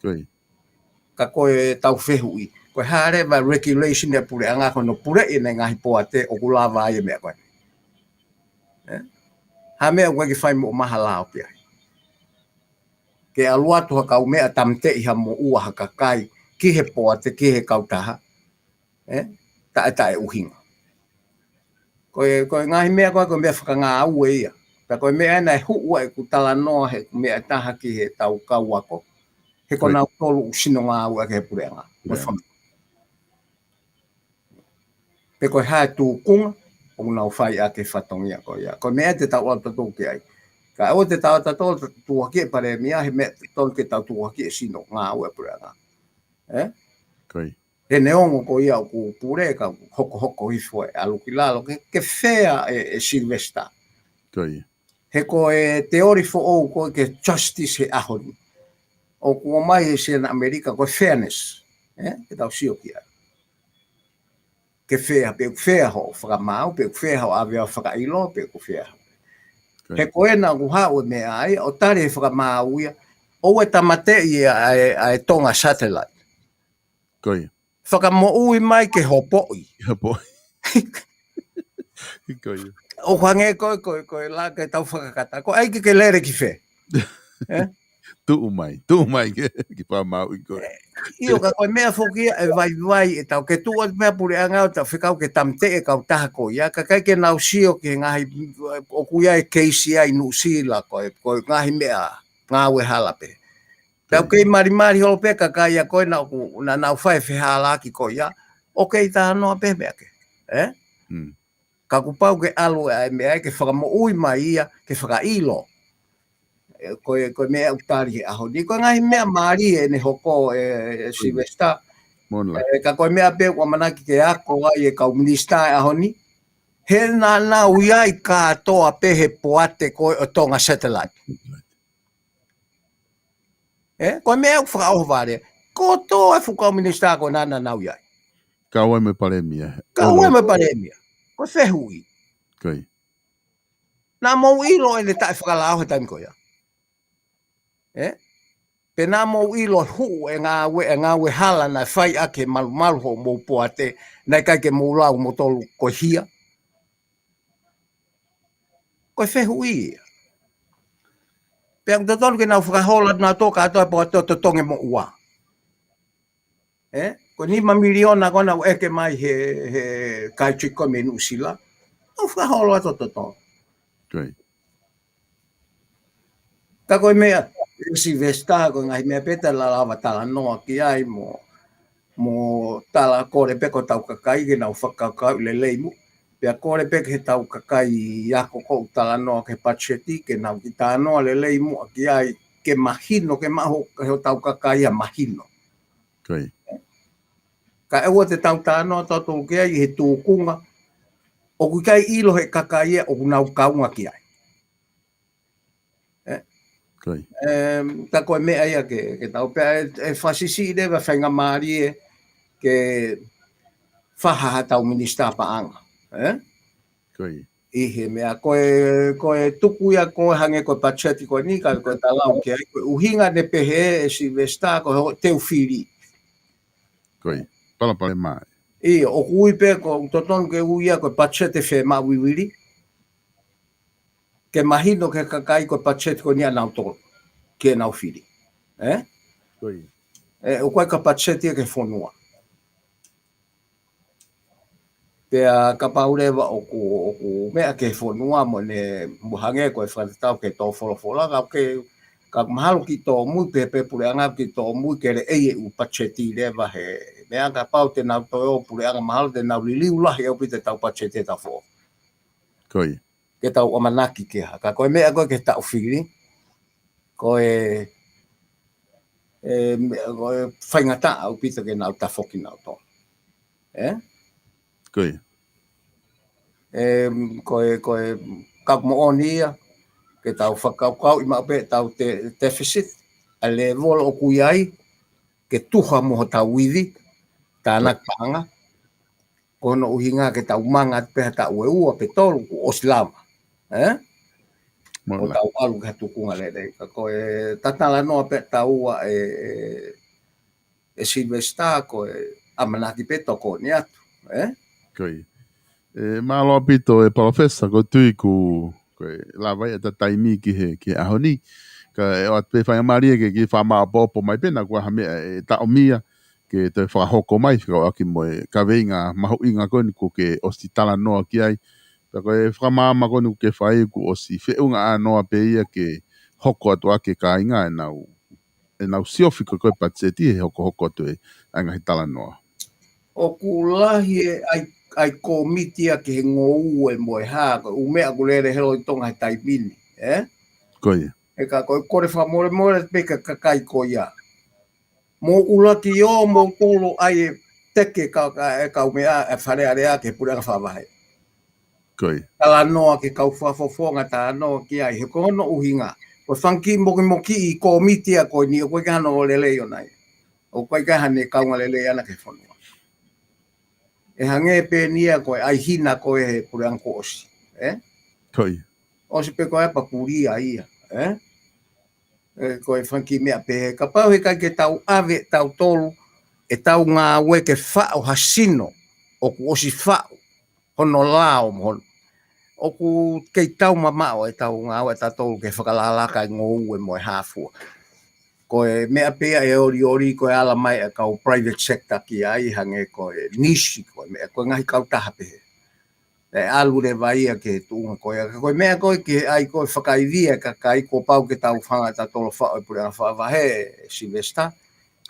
Ko ia. Ka ko e tau fehuʻi. Ko e hā leva e regulation ʻa e puleʻanga ko hono puleʻi ʻene ngaahi poate ʻoku lava ai e meʻa ko ē. ʻE? Ha meʻa ʻoku ʻikai ke fai mo mahala o pia. Ke ʻalu atu ha kau meʻa tāmateʻi ha moʻua ha kakai, ki he poate, ki he kautaha. ʻE? Taʻe, taʻe ʻuhinga. Ko e, ko e ngaahi meʻa ko ē, ko e meʻa fakangāue ia. Pea ko e meʻa ena ʻe huʻu ai ʻeku talanoa he ʻeku meʻa ʻe taha ki he tau kau ako. He ko nautolu ʻoku sino ngāue ʻaki he puleʻanga. Ko e fanga. Pe ko e hā e tūkunga, ʻoku nau fai ʻaki e fatongia ko ia. Ko e meʻa te tau ʻalu tautolu ki ai. Ka ʻoua te tau ʻalu tautolu tuʻuaki e palēmia, he meʻa tonu ke tau tuʻuaki e sino ngāue puleʻanga. ʻE? Ko ia. He neongo ko ia ʻoku pule ka hokohoko hifo e ʻalu ki lalo ke, ke fea e, e Sylvester. Ko ia. He ko e teori foʻou ko ē ke justice he ʻaho ni. ʻOku ʻomai he siana ʻAmelika ko e fairness. ʻE? Ke tau sio ki ai. Ke fea, pe ʻoku fea hoʻo fakamaau, pe ʻoku fea hoʻo ʻave ʻo fakaʻilo, pe ʻoku fea. Ko ia. He ko ena ʻoku haʻu e meʻa ai, ʻo tali he fakamaau ia, ʻoua ʻe tāmateʻi ʻa e, ʻa e Tonga satellite. Ko ia. Fakamoʻui mai ke hopoʻi. Hopoʻi. Ko ia. ʻO hangē ko e, ko e, ko e laka e tau fakakata. Ko e ʻai ke ke lele ki fē? ʻE? Tuʻu mai, tuʻu mai ke, ke fakamaauʻi koe. ʻIo, ka ko e meʻa foki ia ʻe vaivai e tau ke tuʻu atu meʻa puleʻanga ʻo tau fekau ke tāmateʻi e kautaha ko ia, ka ʻikai ke nau sio ki he ngaahi, ʻoku ʻi ai e keisi ai Nuʻusila ko e, ko e ngaahi meʻa ngāue hala pē. Pea ʻoku kei malimali holo pē kakai ia ko ē naʻa ʻoku, naʻa nau fai e fehālaaki ko ia, ʻoku kei talanoa pē meʻa ke. ʻE? Mm. Ka kuo pau ke ʻalu ʻa e meʻa ke fakamoʻui mai ia, ke fakaʻilo. ʻE, ko e, ko e meʻa ʻoku tali he ʻaho ni. Ko e ngaahi meʻa mālie ʻene hoko ʻe, ʻe Sylvester. Mo na. ʻE, ka ko e meʻa pē ʻoku ʻamanaki ke ako ai e kau minisitā ʻi he ʻaho ni. He naʻa nau ʻi ai kātoa pē he poate ko ē ʻo Tonga satellite. ʻE, ko e meʻa ʻoku fakaʻohovale. Kotoa e fuʻu kau minisitā ko ē naʻa nau ʻi ai. Kau ai mo e palēmia. Kau ai mo e palēmia. Ko e fehuʻi. Ko ia. Naʻa mou ʻilo ʻene taʻefakalao he taimi ko ia. ʻE? Pe naʻa mou ʻilo huʻu e ngāue, e ngāue hala naʻe fai ʻaki he malumalu hoʻomou poate, naʻe ʻikai ke mou lau moutolu ko e hia. Ko e fehuʻi ia. Pea ʻoku totonu ke nau fakaholo atu nautolu kātoa e poate ʻo totongi e moʻua. ʻE? Ko e nima miliona ko ena ʻoku ʻeke mai he, he Kaitiki ko ē mei Nuʻusila. Nau fakaholo atu ʻo totonu. Ko ia. Ka ko e meʻa, ʻe Sylvester, ko e ngaahi meʻa pē te tau lava talanoa ki ai mo, mo tala kole pē ki hotau kakai ke nau fakakaukau lelei muʻa. Pea kole pē ki heʻetau kakai ako ko ē ʻoku talanoa ki he patiseti ke nau kiʻi talanoa lelei muʻa ki ai ke mahino, ke maʻu ʻe hotau kakai ʻa e mahino. Ko ia. Ka ʻoua te tau talanoa tautolu ki ai he tūkunga ʻoku ʻikai ʻilo he kakai ia ʻoku nau kaunga ki ai. ʻE? Ko ia. ʻE, ka ko e meʻa ia ke, ke tau pea ʻe, ʻe fakasiʻisiʻi leva faingamālie ke faha haʻatau minisitā paʻanga. ʻE? Ko ia. ʻI he meʻa ko e, ko e tuku ia ko e hangē ko e patiseti ko eni ka ko e talau ki ai ko e ʻuhinga ne pehē ʻe Sylvester ko e hoʻo teu fili. Ko ia. Palopalema. ʻIo, ʻoku ui pē ko e totonu ke ui ia ko e patiseti femaʻu vivili. Ke mahino ki he kakai ko e patiseti ko eni ʻanautolu ke nau fili. ʻE? Ko ia. ʻE, ʻoku ʻikai ko e patiseti ia ki he fonua. Pea kapau leva ʻoku, ʻoku meʻa ki he fonua mo ne, mo hangē ko e fakatatau ki he tō folofola, ka ke, ka mahalo kiʻi tōmui pē, pē puleʻanga kiʻi tōmui ke leʻei e ʻū patiseti leva he meʻa kapau te nau toe ō puleʻanga mahalo te nau liliu lahi ʻaupito ʻetau patiseti ʻe taha foʻou. Ko ia. Ke tau ʻamanaki ke ha. Ka ko e meʻa ko ē ki he taʻu fili, ko e, ʻe, meʻa ko e faingataʻa ʻaupito ke nau tafoki nautolu. Ko ia. Ko e, ko e kaku moʻoni ia, ke tau fakakaukauʻi maʻu pē ʻetau deficit, ʻa e lēvolo ʻoku ʻi ai, ke tuha mo hotau ivi, tānaki paʻanga, ko hono ʻuhinga ke tau manga pē ha taʻu ʻe ua pe tolu kuo ʻosi lava. Ē? Mo tau ʻalu ki ha tuʻunga lelei. Ka ko e talanoa pē ʻa taua ē, ē Sylvester, ko e ʻamanaki pē tokoni atu. Ē? Ko ia. Ē, mālō ʻaupito ē Palōfesa, ʻoku ou tui kuo, kuo lava ʻeta taimi ki he, ki he ʻaho ni. Ka ʻe ʻoatu pē faingamālie ke ke fakamāʻopoʻopo mai pē naʻa ʻoku ʻi ai ha meʻa ʻe taʻomia ke toe fakahoko mai, fekauʻaki mo e kaveinga mahuʻinga ko eni kuo ke ʻosi talanoa ki ai. Pea ko e fakamaama ko eni kuo ke fai kuo ʻosi feʻunga ʻānoa pē ia ke hoko atu ʻaki e kāinga ʻenau, ʻenau siofi ko ē ko e patiseti he hokohoko atu ē ʻa e ngaahi talanoa. ʻOku lahi ʻa e, ʻa e kōmiti ia ki he ngoue mo e hā, ko e ʻū meʻa ʻoku lele holo ʻi Tonga he taimi ni, ē? Ko ia. Ē ka ko e kole fakamolemole pē ki he kakai ko ia. Mou ʻuluaki ō, mou tolo ai e teke ka, ka, e kau meʻa, e Fale Alea ki he puleʻanga fakavahe. Ko ia. Talanoa ki he kau fakafofonga, talanoa ki ai, he ko hono ʻuhinga. Ko e fanga kiʻi mokimokiʻi kōmiti ia ko eni, ʻoku ʻikai hano lelei ʻona ia. ʻOku ʻikai haʻane kaunga lelei ʻana ki he fonua. ʻE hangē pē eni ia ko e ʻai hina ko ē he puleʻanga kuo ʻosi. Ē? Ko ia. ʻOsi pē ko e papulia ia. Ē? Ē, ko e fanga kiʻi meʻa pehē. Kapau heʻikai ke tau ʻave ʻe tautolu ʻetau ngāue ke faʻo ha sino ʻoku ʻosi faʻo hono lao mo hono. ʻOku kei taumamaʻo ʻetau ngāue ʻatautolu ke fakalakalaka e ngoue mo e hā fua. Ko e meʻa pē ia ʻe olioli ko e ala mai ʻa e kau private sector ki ai hangē ko e nisi, ko e meʻa, ko e ngaahi kautaha pehē. ʻE ʻalu leva ia ki he tuʻunga ko ia. Ka ko e meʻa ko ē ki he ʻai ko e fakaivia e kakai, kuo pau ke tau hanga ʻatautolu ʻo faʻo e puleʻanga fakavahe, Sylvester.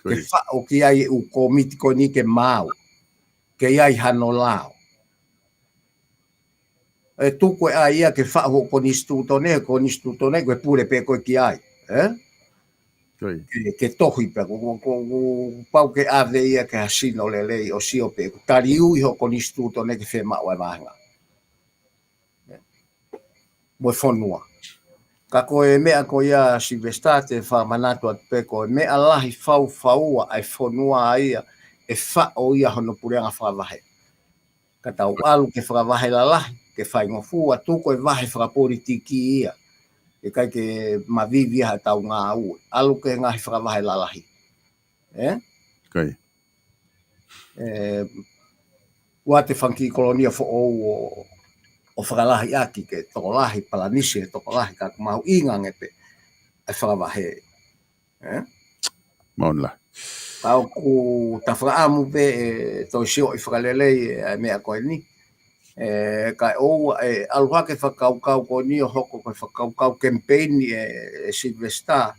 Ko ia. Ke faʻo ki ai e ʻū kōmiti ko eni ke maau. Ke ʻi ai hano lao. ʻE tuku e ʻai ia ke faʻo ho konisitūtone, konisitūtone, ko e pule pē ko ē ki ai. Ē? Ko ia. Ke, ke tohi pē, ko, ko, ko, ko, pau ke ʻave ia ki ha sino lelei ʻo sio pē, ʻoku taliui ho konisitūtone ke fiemaʻu e vāhenga. Mo e fonua. Ka ko e meʻa ko ia Sylvester te fakamanatu atu pē ko e meʻa lahi faufaua ʻa e fonua ia ʻe faʻo ia hono puleʻanga fakavahe. Ka tau ʻalu ke fakavahe lalahi, ke faingofua, tuku e vahe fakapolitiki ia. ʻIkai ke mavivi ha tau ngāue. ʻAlu ke ngaahi fakavahe lalahi. Ē? Ko ia. Ē, ʻoua te fanga kiʻi kolonia foʻou ʻo, ʻo fakalahi ʻaki ke tokolahi, palanisi he tokolahi, ka ʻoku mahuʻinga ange pē ʻa e fakavahe. Ē? Mauna. Ka ʻoku ta fakaʻamu pē ʻe toe sioʻi fakalelei ʻa e meʻa ko eni. Ē, kae ʻoua ʻe ʻalu hake fakakaukau ko eni ʻo hoko ko e fakakaukau kemipeini ē, ē Sylvester.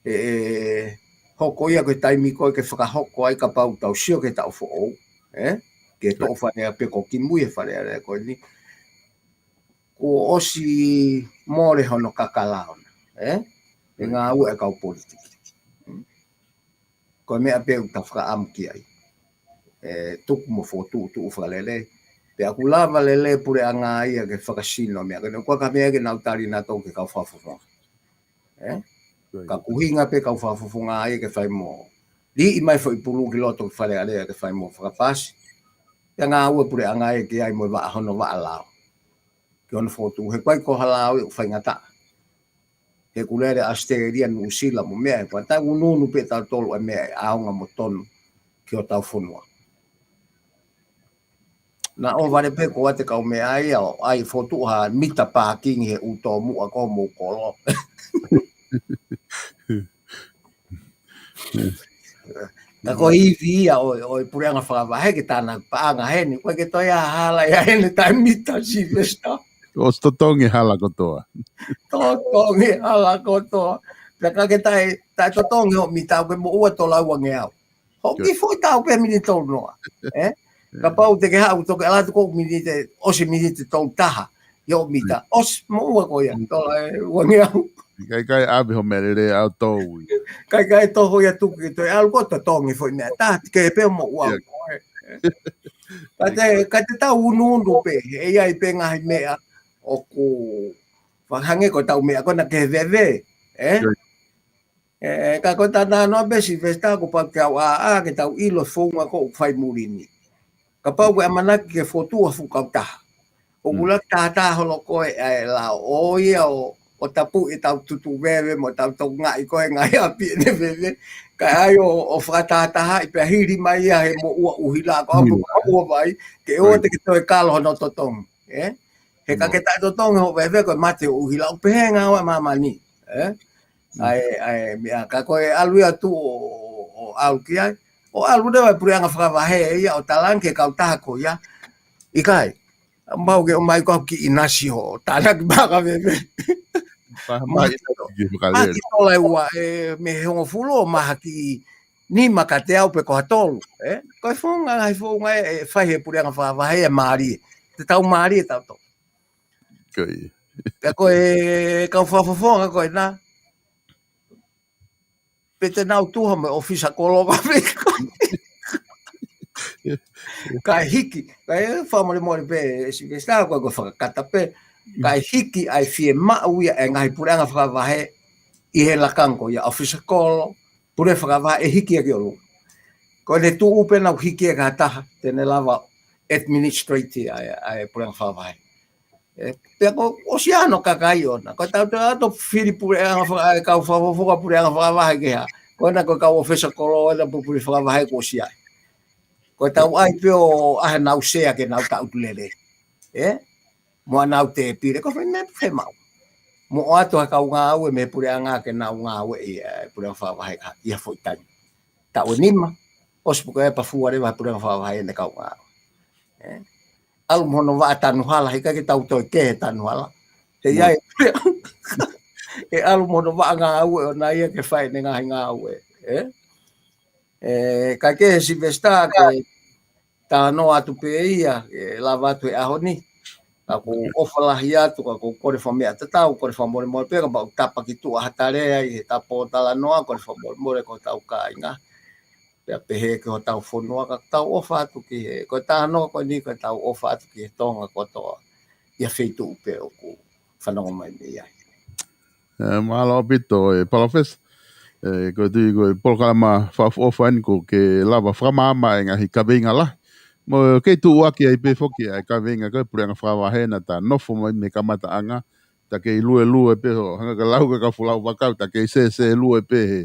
ʻE, ʻe hoko ia ko e taimi ko ē ke fakahoko ai kapau tau sio ki he taʻu foʻou. Ē? Ke toʻo Fale Alea pē ko kimui e Fale Alea ko eni. Kuo ʻosi mole hono kakala ʻona, ē? ʻE ngāue e kau politiki. Ko e meʻa pē ʻoku ta fakaʻamu ki ai. Ē, tuku mo fokotuʻutuʻu fakalelei. Pea ʻoku lava lelei puleʻanga ia ke fakasino meʻa. Ka ne kua ka meʻa ke nau tali nautolu ki he kau fakafofonga. Ē? Ka ʻoku ʻuhinga pē kau fakafofonga ia ke fai mo. Liʻi mai foʻi pulu ki loto ki Fale Alea ke fai mo fakapasi. Pea ngāue puleʻanga ia ke ʻai mo e vaʻa hono vaʻa lao. Ke hono fokotuʻu he ʻikai ko ha lao ia ʻoku faingataʻa. He ʻoku lele ʻAositelēlia, Nuʻusila mo meʻa, he ʻoku tau ʻunuʻunu pē tautolu e meʻa ʻe ʻaonga mo tonu ki hotau fonua. Naʻa ʻohovale pē ko ʻete kau meʻa ia ʻo ʻai fokotuʻu ha mita pākingi he ʻū tōmuʻa ko homou kolo. Ka ko e ivi ia ʻo, ʻo e puleʻanga fakavahe ke tānaki paʻanga heni, ko e ke toe ʻa hala ia heni taʻe mita Sylvester. ʻOsi totongi hala kotoa. Totongi hala kotoa. Pea ka ke taʻe, taʻe totongi hoʻo mita ʻoku ke moʻua tolu ua ngeau. Hoki foʻi tau pē miniti tolu noa. Ē? Kapau te ke haʻu toki ʻalu atu ko e miniti, ʻosi miniti tolu taha. ʻI hoʻo mita, ʻosi moʻua koe ia. Tola e ua ngeau. ʻIkai, ʻikai ʻave ho meʻalele ʻo tō ui. ʻIkai, ʻikai toho ia tuku ke toe ʻalu ko e totongi foʻi meʻa. Taha, te ke pē moʻua koe. Ka te, ka te tau unuunu pē, ʻe ʻi ai pē ngaahi meʻa ʻoku fakahangē ko ʻetau meʻa ko ena ke veve, ē? Ē, ka ko e talanoa pē Silivesitā kuo pau ke tau ʻā, ʻā, ke tau ʻilo e founga ko ē ʻoku fai muli ni. Kapau ko e ʻamanaki ke fokotuʻu ha fuʻu kautaha. ʻOku lava ke tātā holo ko ē ʻa e lao ʻo ia ʻo, ʻo tapuʻi ʻetau tutu veve mo ʻetau tokangaʻi ko ē ngaahi ʻapi ʻene veve. Kae ʻai ʻo, ʻo fakatātāhaʻi pea hili mai ia he moʻua ʻuhila ko au moʻua vai, ke ʻoua te ke toe kalo hono totongi, ē? He ka ke taʻetotongi hoʻo veve ko e mate ʻuhila, ʻoku pehē ngāue ʻa māmani, ē? ʻA e, ʻa e, meʻa ka ko e ʻalu ia atu ʻo, ʻo, ʻo ʻalu ki ai. ʻO ʻalu leva e puleʻanga fakavahe ia ʻo talaange ki he kautaha ko ia. ʻIkai. Mau ke ʻomai ko au ki ʻinasi ʻo tānaki mai ka veve. Mahaki tola ʻe ua, ē, mei he hongofulu ʻo mahaki nima ka te au pe ko ha tolu, ē? Ko e founga, ngaahi founga ē, ʻe fai he puleʻanga fakavahe ʻe mālie. Te tau mālie tautolu. Pea ko e kau fakafofonga ko ena. Pe te nau tuha mo e ʻofisa kolo ka pē. Kae hiki, kae fakamolemole pē, Silivesitā, ko e fakakata pē. Kae hiki ʻa e fiemaʻu ia ʻa e ngaahi puleʻanga fakavahe ʻi he lakanga ko ia ʻofisa kolo, pule fakavahe ʻe hiki ia ki ʻolunga. Ko ʻene tuʻu pē nau hiki ia ki ha taha, te ne lava administrate ʻa e, ʻa e puleʻanga fakavahe. Ē, pea ko ʻosi ʻa hono kakai ʻona. Ko ʻetau toe ʻalu ʻo fili puleʻanga faka-, ʻa e kau fakafofonga puleʻanga fakavahe ke hā. Ko ena ko e kau ʻofisa kolo ena pule fakavahe kuo ʻosi ʻai. Ko ʻetau ʻai pē ʻo ʻai hanau sea ke nau taʻutu lelei. Ē? Mo hanau tēpile, ko e fai meʻa fiemaʻu. Mo ʻoatu ha kau ngāue mei he puleʻanga ke nau ngāueʻi, ē, puleʻanga fakavahe ka, ʻi ha foʻi taimi. Taʻu ʻe nima, ʻosi pē ko ē pea fua leva he puleʻanga fakavahe ʻene kau ngāue. Ē? ʻAlu mo hono vaʻa tanu hala, he ʻikai ke tau toe kehe tanu hala. He ʻi ai, ʻe ʻalu mo hono vaʻa ngāue ʻona ia ke fai ʻene ngaahi ngāue. Ē? Ē, ka ke Silivesitā, ko e talanoa atu pē ia, ʻe lava atu he ʻaho ni. Ka ʻoku ou ʻofa lahi atu, ka ʻoku ou kole fakameʻa tatau, kole fakamolemole pē, kapau ʻoku tapa ki tuʻa ha tala ʻi he tapo talanoa, kole fakamolemole ki hotau kāinga. Pea pehē ki hotau fonua, ka tau ʻofa atu ki he, ko e talanoa ko eni, ka tau ʻofa atu ki he Tonga kotoa. ʻI ha feituʻu pē ʻoku fanongo mai mei ai. Ē, mālō ʻaupito, ē, Palōfesa. Ē, ko e tui ko e polokalama fakaʻofoʻofa eni ko ē ke lava fakamaama e ngaahi kaveinga lahi. Mo kei tuʻuaki ai pē foki ʻa e kaveinga ko e puleʻanga fakavahe naʻa ta nofo mai mei he kamataʻanga. Ta kei luelue pē ʻo hangē ko e lau ko ē ʻa e kau folau vakau, ta kei sēsēlue pē he,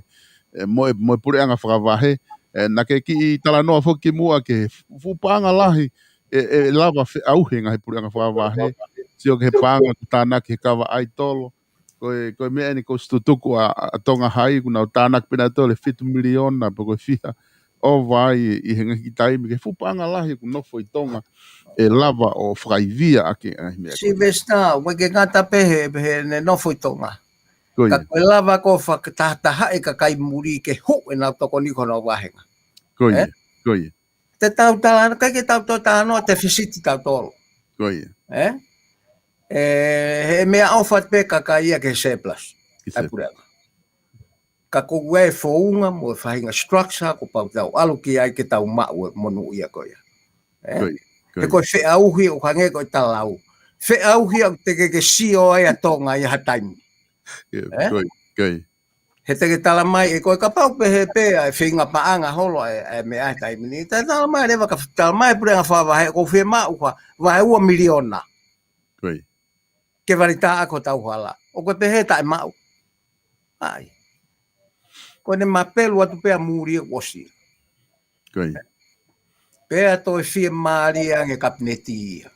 ē, mo e, mo e puleʻanga fakavahe. Ē, naʻa ke kiʻi talanoa foki muʻa ki he fu-, fuʻu paʻanga lahi, ē, ʻe lava feʻauhi e ngaahi puleʻanga fakavahe. Sio ki he paʻanga kuo tānaki he kava ʻaitolo. Ko e, ko e meʻa eni ko e situtuku ʻa, ʻa Tonga Hai, kuo nau tānaki pē nautolu e fitu miliona, pe ko e fiha. ʻO vai ʻi he ngaahi taimi ki he fuʻu paʻanga lahi ʻoku nofo ʻi Tonga, ʻe lava ʻo fakaivia ʻaki e ngaahi meʻa ko ē. Silivesitā, ʻoku ʻikai ke ngata pē he, he ʻene nofo ʻi Tonga. Ko ia. Ka ko e lava ko ē ʻo fakatahatahaʻi e kakai muli ke hū ʻenau tokoni ki honau vāhenga. Ko ia, ē? Ko ia. Te tau tala, ʻikai ke tau toe talanoa, te fisiti tautolu. Ko ia. Ē? Ē, he meʻaʻofa pē kakai ia ki he surplus. Ki he surplus. ʻA e puleʻanga. Ka ko e founga mo e faʻahinga structure kuo pau ke tau ʻalu ki ai ke tau maʻu e monūʻia ko ia. Ē? Ko ia, ko ia. He ko e feʻauhi ʻoku hangē ko e talau. Feʻauhi ʻoku teʻeki ke sio ai ʻa Tonga ʻi ha taimi. Ē? Ko ia, ko ia. He te ke tala mai, ē, ko e kapau pehē pē ʻa e feinga paʻanga holo ʻa e, ʻa e meʻa he taimi ni. Te tala mai leva ka tala mai puleʻanga fakavahe, ʻoku ou fiemaʻu ha vahe ua miliona. Ko ia. Ke vali tā ako tau hala. ʻOku pehē taʻemaʻu. ʻAi. Ko ʻene mapelu atu pē ʻa muli ʻoku ʻosi. Ko ia. Pea toe fiemālie ange kapineti ia.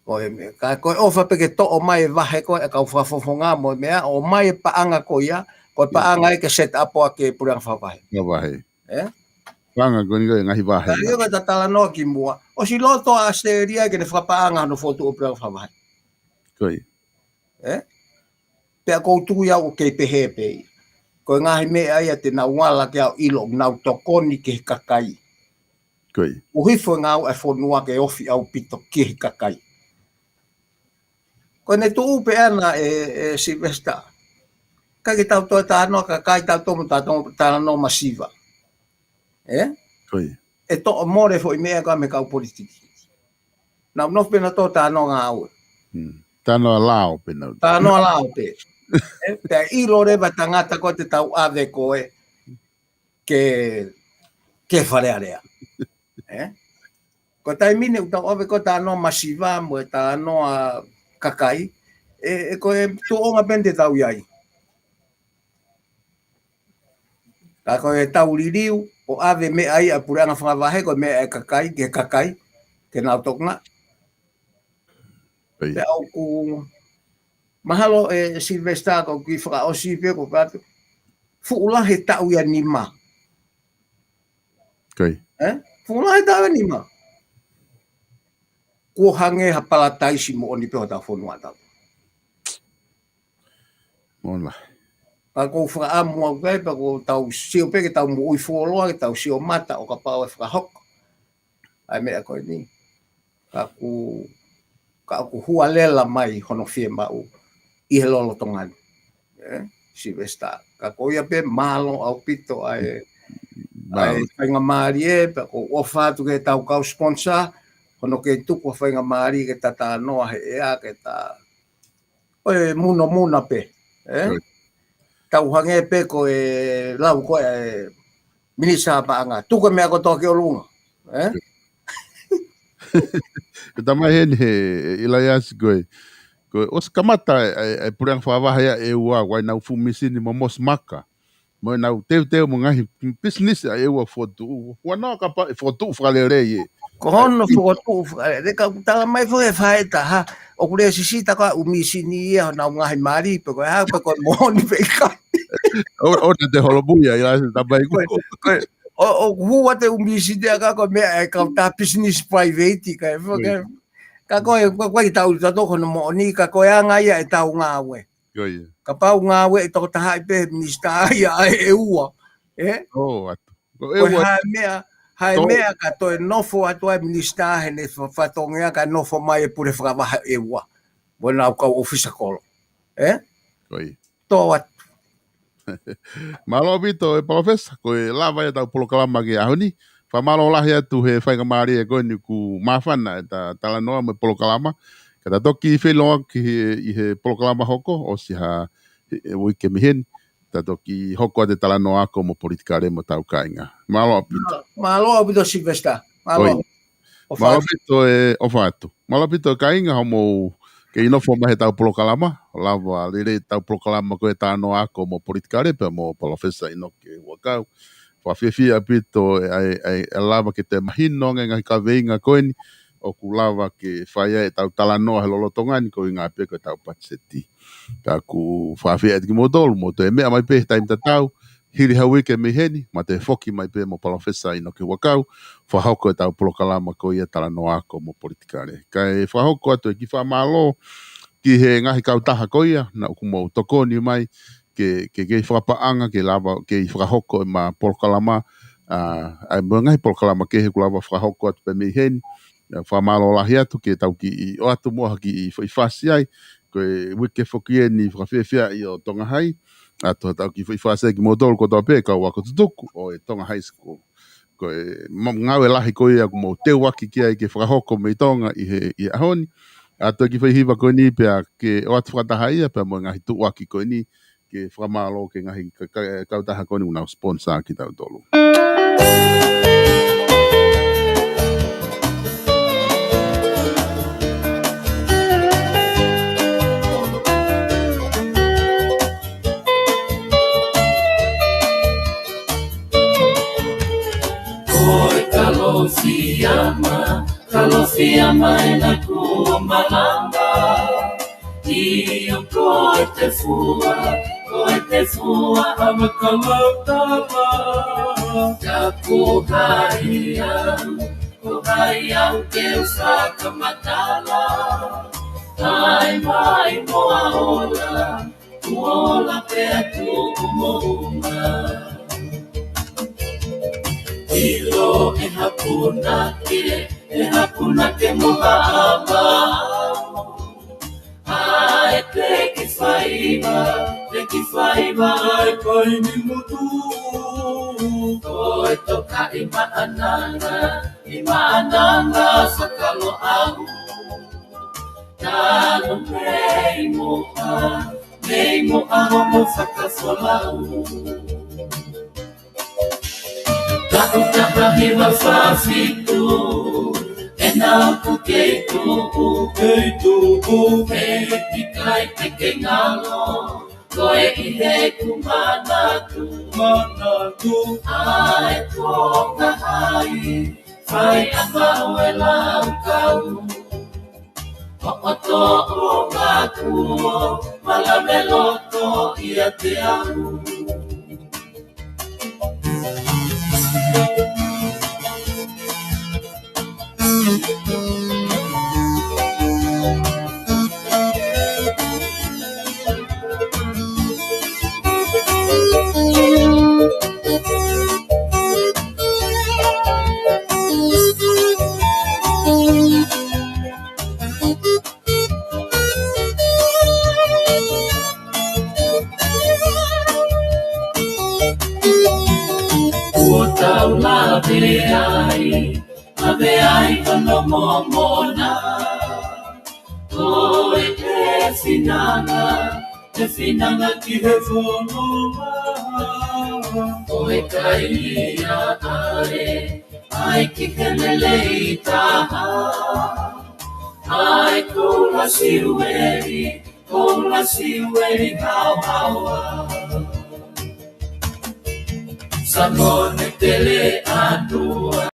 Ko e meʻa, ka ko e ʻofa pē ke toʻo mai e vahe ko ē ʻa e kau fakafofonga mo e meʻa, ʻomai e paʻanga ko ia, ko e paʻanga ia ke set up ʻaki e puleʻanga fakavahe. Fakavahe. Ē? Paʻanga ko eni ko e ngaahi vahe. Ka ia ka ta talanoa ki muʻa. ʻOsi loto ʻa ʻAositelēlia ke ne fakapaʻanga hono fokotuʻu ʻo e puleʻanga fakavahe. Ko ia. Ē? Pea ʻoku ou tui au ʻoku kei pehē pē ia. Ko e ngaahi meʻa ia te nau ala ke ʻilo ʻoku nau tokoni ki he kakai. Ko ia. ʻOku hifo e ngāue ʻa e fonua ke ofi ʻaupito ki he kakai. Ko ʻene tuʻu pē ʻana ē, ē Silivesitā. ʻIkai ke tau toe talanoa kakai, tau toe mo tau toe talanoa masiva. Ē? Ko ia. ʻe toʻo mole foʻi meʻa ko ē mei he kau politiki. Nau nofo pē nautolu ʻo talanoa ngāue. Hmm. Talanoa lao pē nau. Talanoa lao pē. Ē, pea ʻilo leva tangata ko ē te tau ʻave ko ē ke, ke Fale Alea. Ē? Ko e taimi ni ʻoku tau ʻave ko ē talanoa masiva mo e talanoa kakai, ē, ʻe ko e tuʻunga pē eni te tau ʻi ai. Ka ko e tau liliu ʻo ʻave meʻa ia ʻa e puleʻanga fakavahe, ko e meʻa ʻa e kakai, ke kakai, ke nau tokangaʻi. ʻIo. Pea ʻoku mahalo ʻe Sylvester ko e kiʻi fakaʻosi pē ko e kātu. Fuʻu lahi e taʻu ia ʻe nima. ʻIo. Ē? Fuʻu lahi e taʻu ia ʻe nima. Kuo hangē ha palataisi moʻoni pē hotau fonua ʻatautolu. Mole. Ka ʻoku ou fakaʻamu au pē, pea ʻoku tau sio pē ke tau moʻui fuoloa, ke tau sio mata ʻo kapau ʻe fakahoko ʻa e meʻa ko eni. Ka ʻoku, ka ʻoku hualela mai hono fiemaʻu ʻi he lolotonga ni. Ē, Sylvester. Ka ko ia pē mālō ʻaupito ʻa e, ʻa e faingamālie, pea ʻoku ou ʻofa atu ki he tau kau sponsor, hono kei tuku ha faingamālie ke ta talanoa he ʻea, ke ta ʻo e munomuna pē, ē? Tau hangē pē ko e lau ko ē ʻa e Minisitā Paʻanga, tuku e meʻa kotoa ki ʻolunga, ē? Ke tamai heni he, ʻIlaiasi ko e, ko e ʻosi kamata e, e, e puleʻanga fakavahe ia ʻe ua, ʻoku ʻi ai ʻenau fuʻu misini mo mosi maka. Mo ʻenau teuteu mo e ngaahi pisinisi ʻa ʻEua ʻoku fokotuʻu. Huanoa kapau ʻe fokotuʻu fakalelei ē. Ko hono fokotuʻu fakalelei, ka ʻoku tala mai foki ʻe he faʻahitaʻu ha, ʻoku lēsisita ko e ʻū misini ia honau ngaahi mali, pe ko e hā, pe ko e moʻoni pe ʻikai. ʻO, ʻo te holomui ai, ʻIlaiasi, tamai ko e, ko e, ʻo, ʻoku hū atu e ʻū misini ia ka ko e meʻa ʻa e kautaha pisinisi private, ka e, ka ko e, ko e, ko e tau tato ko hono moʻoni, ka ko e anga ia ʻetau ngāue. Kapau ngāue ʻe tokotahaʻi pē he minisitā ia ʻa ʻEua. Ē? Ko e hā e meʻa, hā e meʻa ka toe nofo atu ʻa e minisitā heʻene fa-, fatongia ka nofo mai e pule fakavahe ʻEua. Mo ʻenau kau ʻōfisa kolo. Ē? Tō atu. Mālō ʻaupito ʻe Palōfesa, ko e lava ia ʻetau polokalama ki he ʻaho ni. Fakamālō lahi atu he faingamālie ko eni kuo māfana ʻeta talanoa mo e polokalama. Ka ta toki feʻiloaki he, ʻi he polokalama hoko, ʻosi ha, he, he uike mei heni. Ta toki hoko atu e talanoa ako mo politikale mo hotau kāinga. Mālō ʻaupito. Mālō ʻaupito Sylvester. Mālō. Mālō ʻaupito ʻe ʻofa atu. Mālō ʻaupito kāinga hoʻomou kei nofo mai heʻetau polokalama, lava lelei ʻetau polokalama ko e talanoa ako mo politikale pea mo Palōfesa ʻInoke Huʻakau. Fakafiefia ʻaupito ʻa e, ʻa e, ʻa e, ʻa e lava ke toe mahino ange ngaahi kaveinga ko eni, ʻoku lava ke fai ai ʻetau talanoa he lolotonga ni koeʻuhi pē ko ʻetau patiseti. Ka ʻoku fakafiefia atu kimoutolu, mou toe meʻa mai pē he taimi tatau, hili ha uike mei heni, ma te foki mai pē mo Palōfesa ʻInoke Huʻakau, fakahoko ʻetau polokalama ko ia talanoa ako mo politikale. Kae fakahoko atu e kiʻi fakamālō ki he ngaahi kautaha ko ia, naʻa ʻoku mou tokoni mai, ke, ke, ke fakapaʻanga, ke lava, ke fakahoko ʻema polokalama, ʻa, ʻa e mo e ngaahi polokalama kehe ʻoku lava fakahoko atu pē mei heni, ʻa, fakamālō lahi atu ke tau kiʻi ʻoatu muʻa ha kiʻi foʻi fasi ai, ko e uike foki eni fakafiefia ʻi ʻo Tonga Hai, ʻa tō tau kiʻi foʻi fasi ai kimoutolu kotoa pē kau ako tutuku ʻo e Tonga High School. Ko e ma-, ngāue lahi ko ia ʻoku mou teuaki ki ai ke fakahoko mei Tonga ʻi he, ʻi he ʻaho ni. ʻA tō e kiʻi foʻi hiva ko eni pea ke ʻoatu fakataha ia pea mo e ngaahi tuʻuaki ko eni ke fakamālō ki he ngaahi ka-, ka-, kautaha ko eni ʻoku nau sponsor kitautolu. Ko e Kalofiama, Kalofiama ʻena kuo malama. ʻIo ko e tefua, ko e tefua ʻa Makalautala. Ka ko hai au, ko hai au ke u fakamatala. Hai mai mo a ola, kuo ola pea tuku moʻunga. ʻIlo ʻe ha punake, ʻe ha punake mo ha ʻama. ʻA e peki faiva, peki faiva ʻa e paini motu. Ko Toka ʻi Maʻananga, ʻi Maʻananga Fakaloʻau. Talu mei muʻa, mei muʻa homo fakafolau. Taʻu taha hiva fā fitu, ʻena ʻoku kei tuʻu, kei tuʻu, he ʻikai te ke ngalo, ko e ʻi heʻeku manatu, manatu, ʻa e konga hai, fai ʻa maʻu e laukau. ʻO ʻoto ʻo maku ʻo malave loto ʻiate au. Kuo tau lave ai, lave ai hono momona. Ko e finanga, e finanga ki he fononga. Ko e kaia ʻae, ʻai ki he lelei taha. ʻAi koula siueli, koula siueli haohaoa. Sanone tele anua.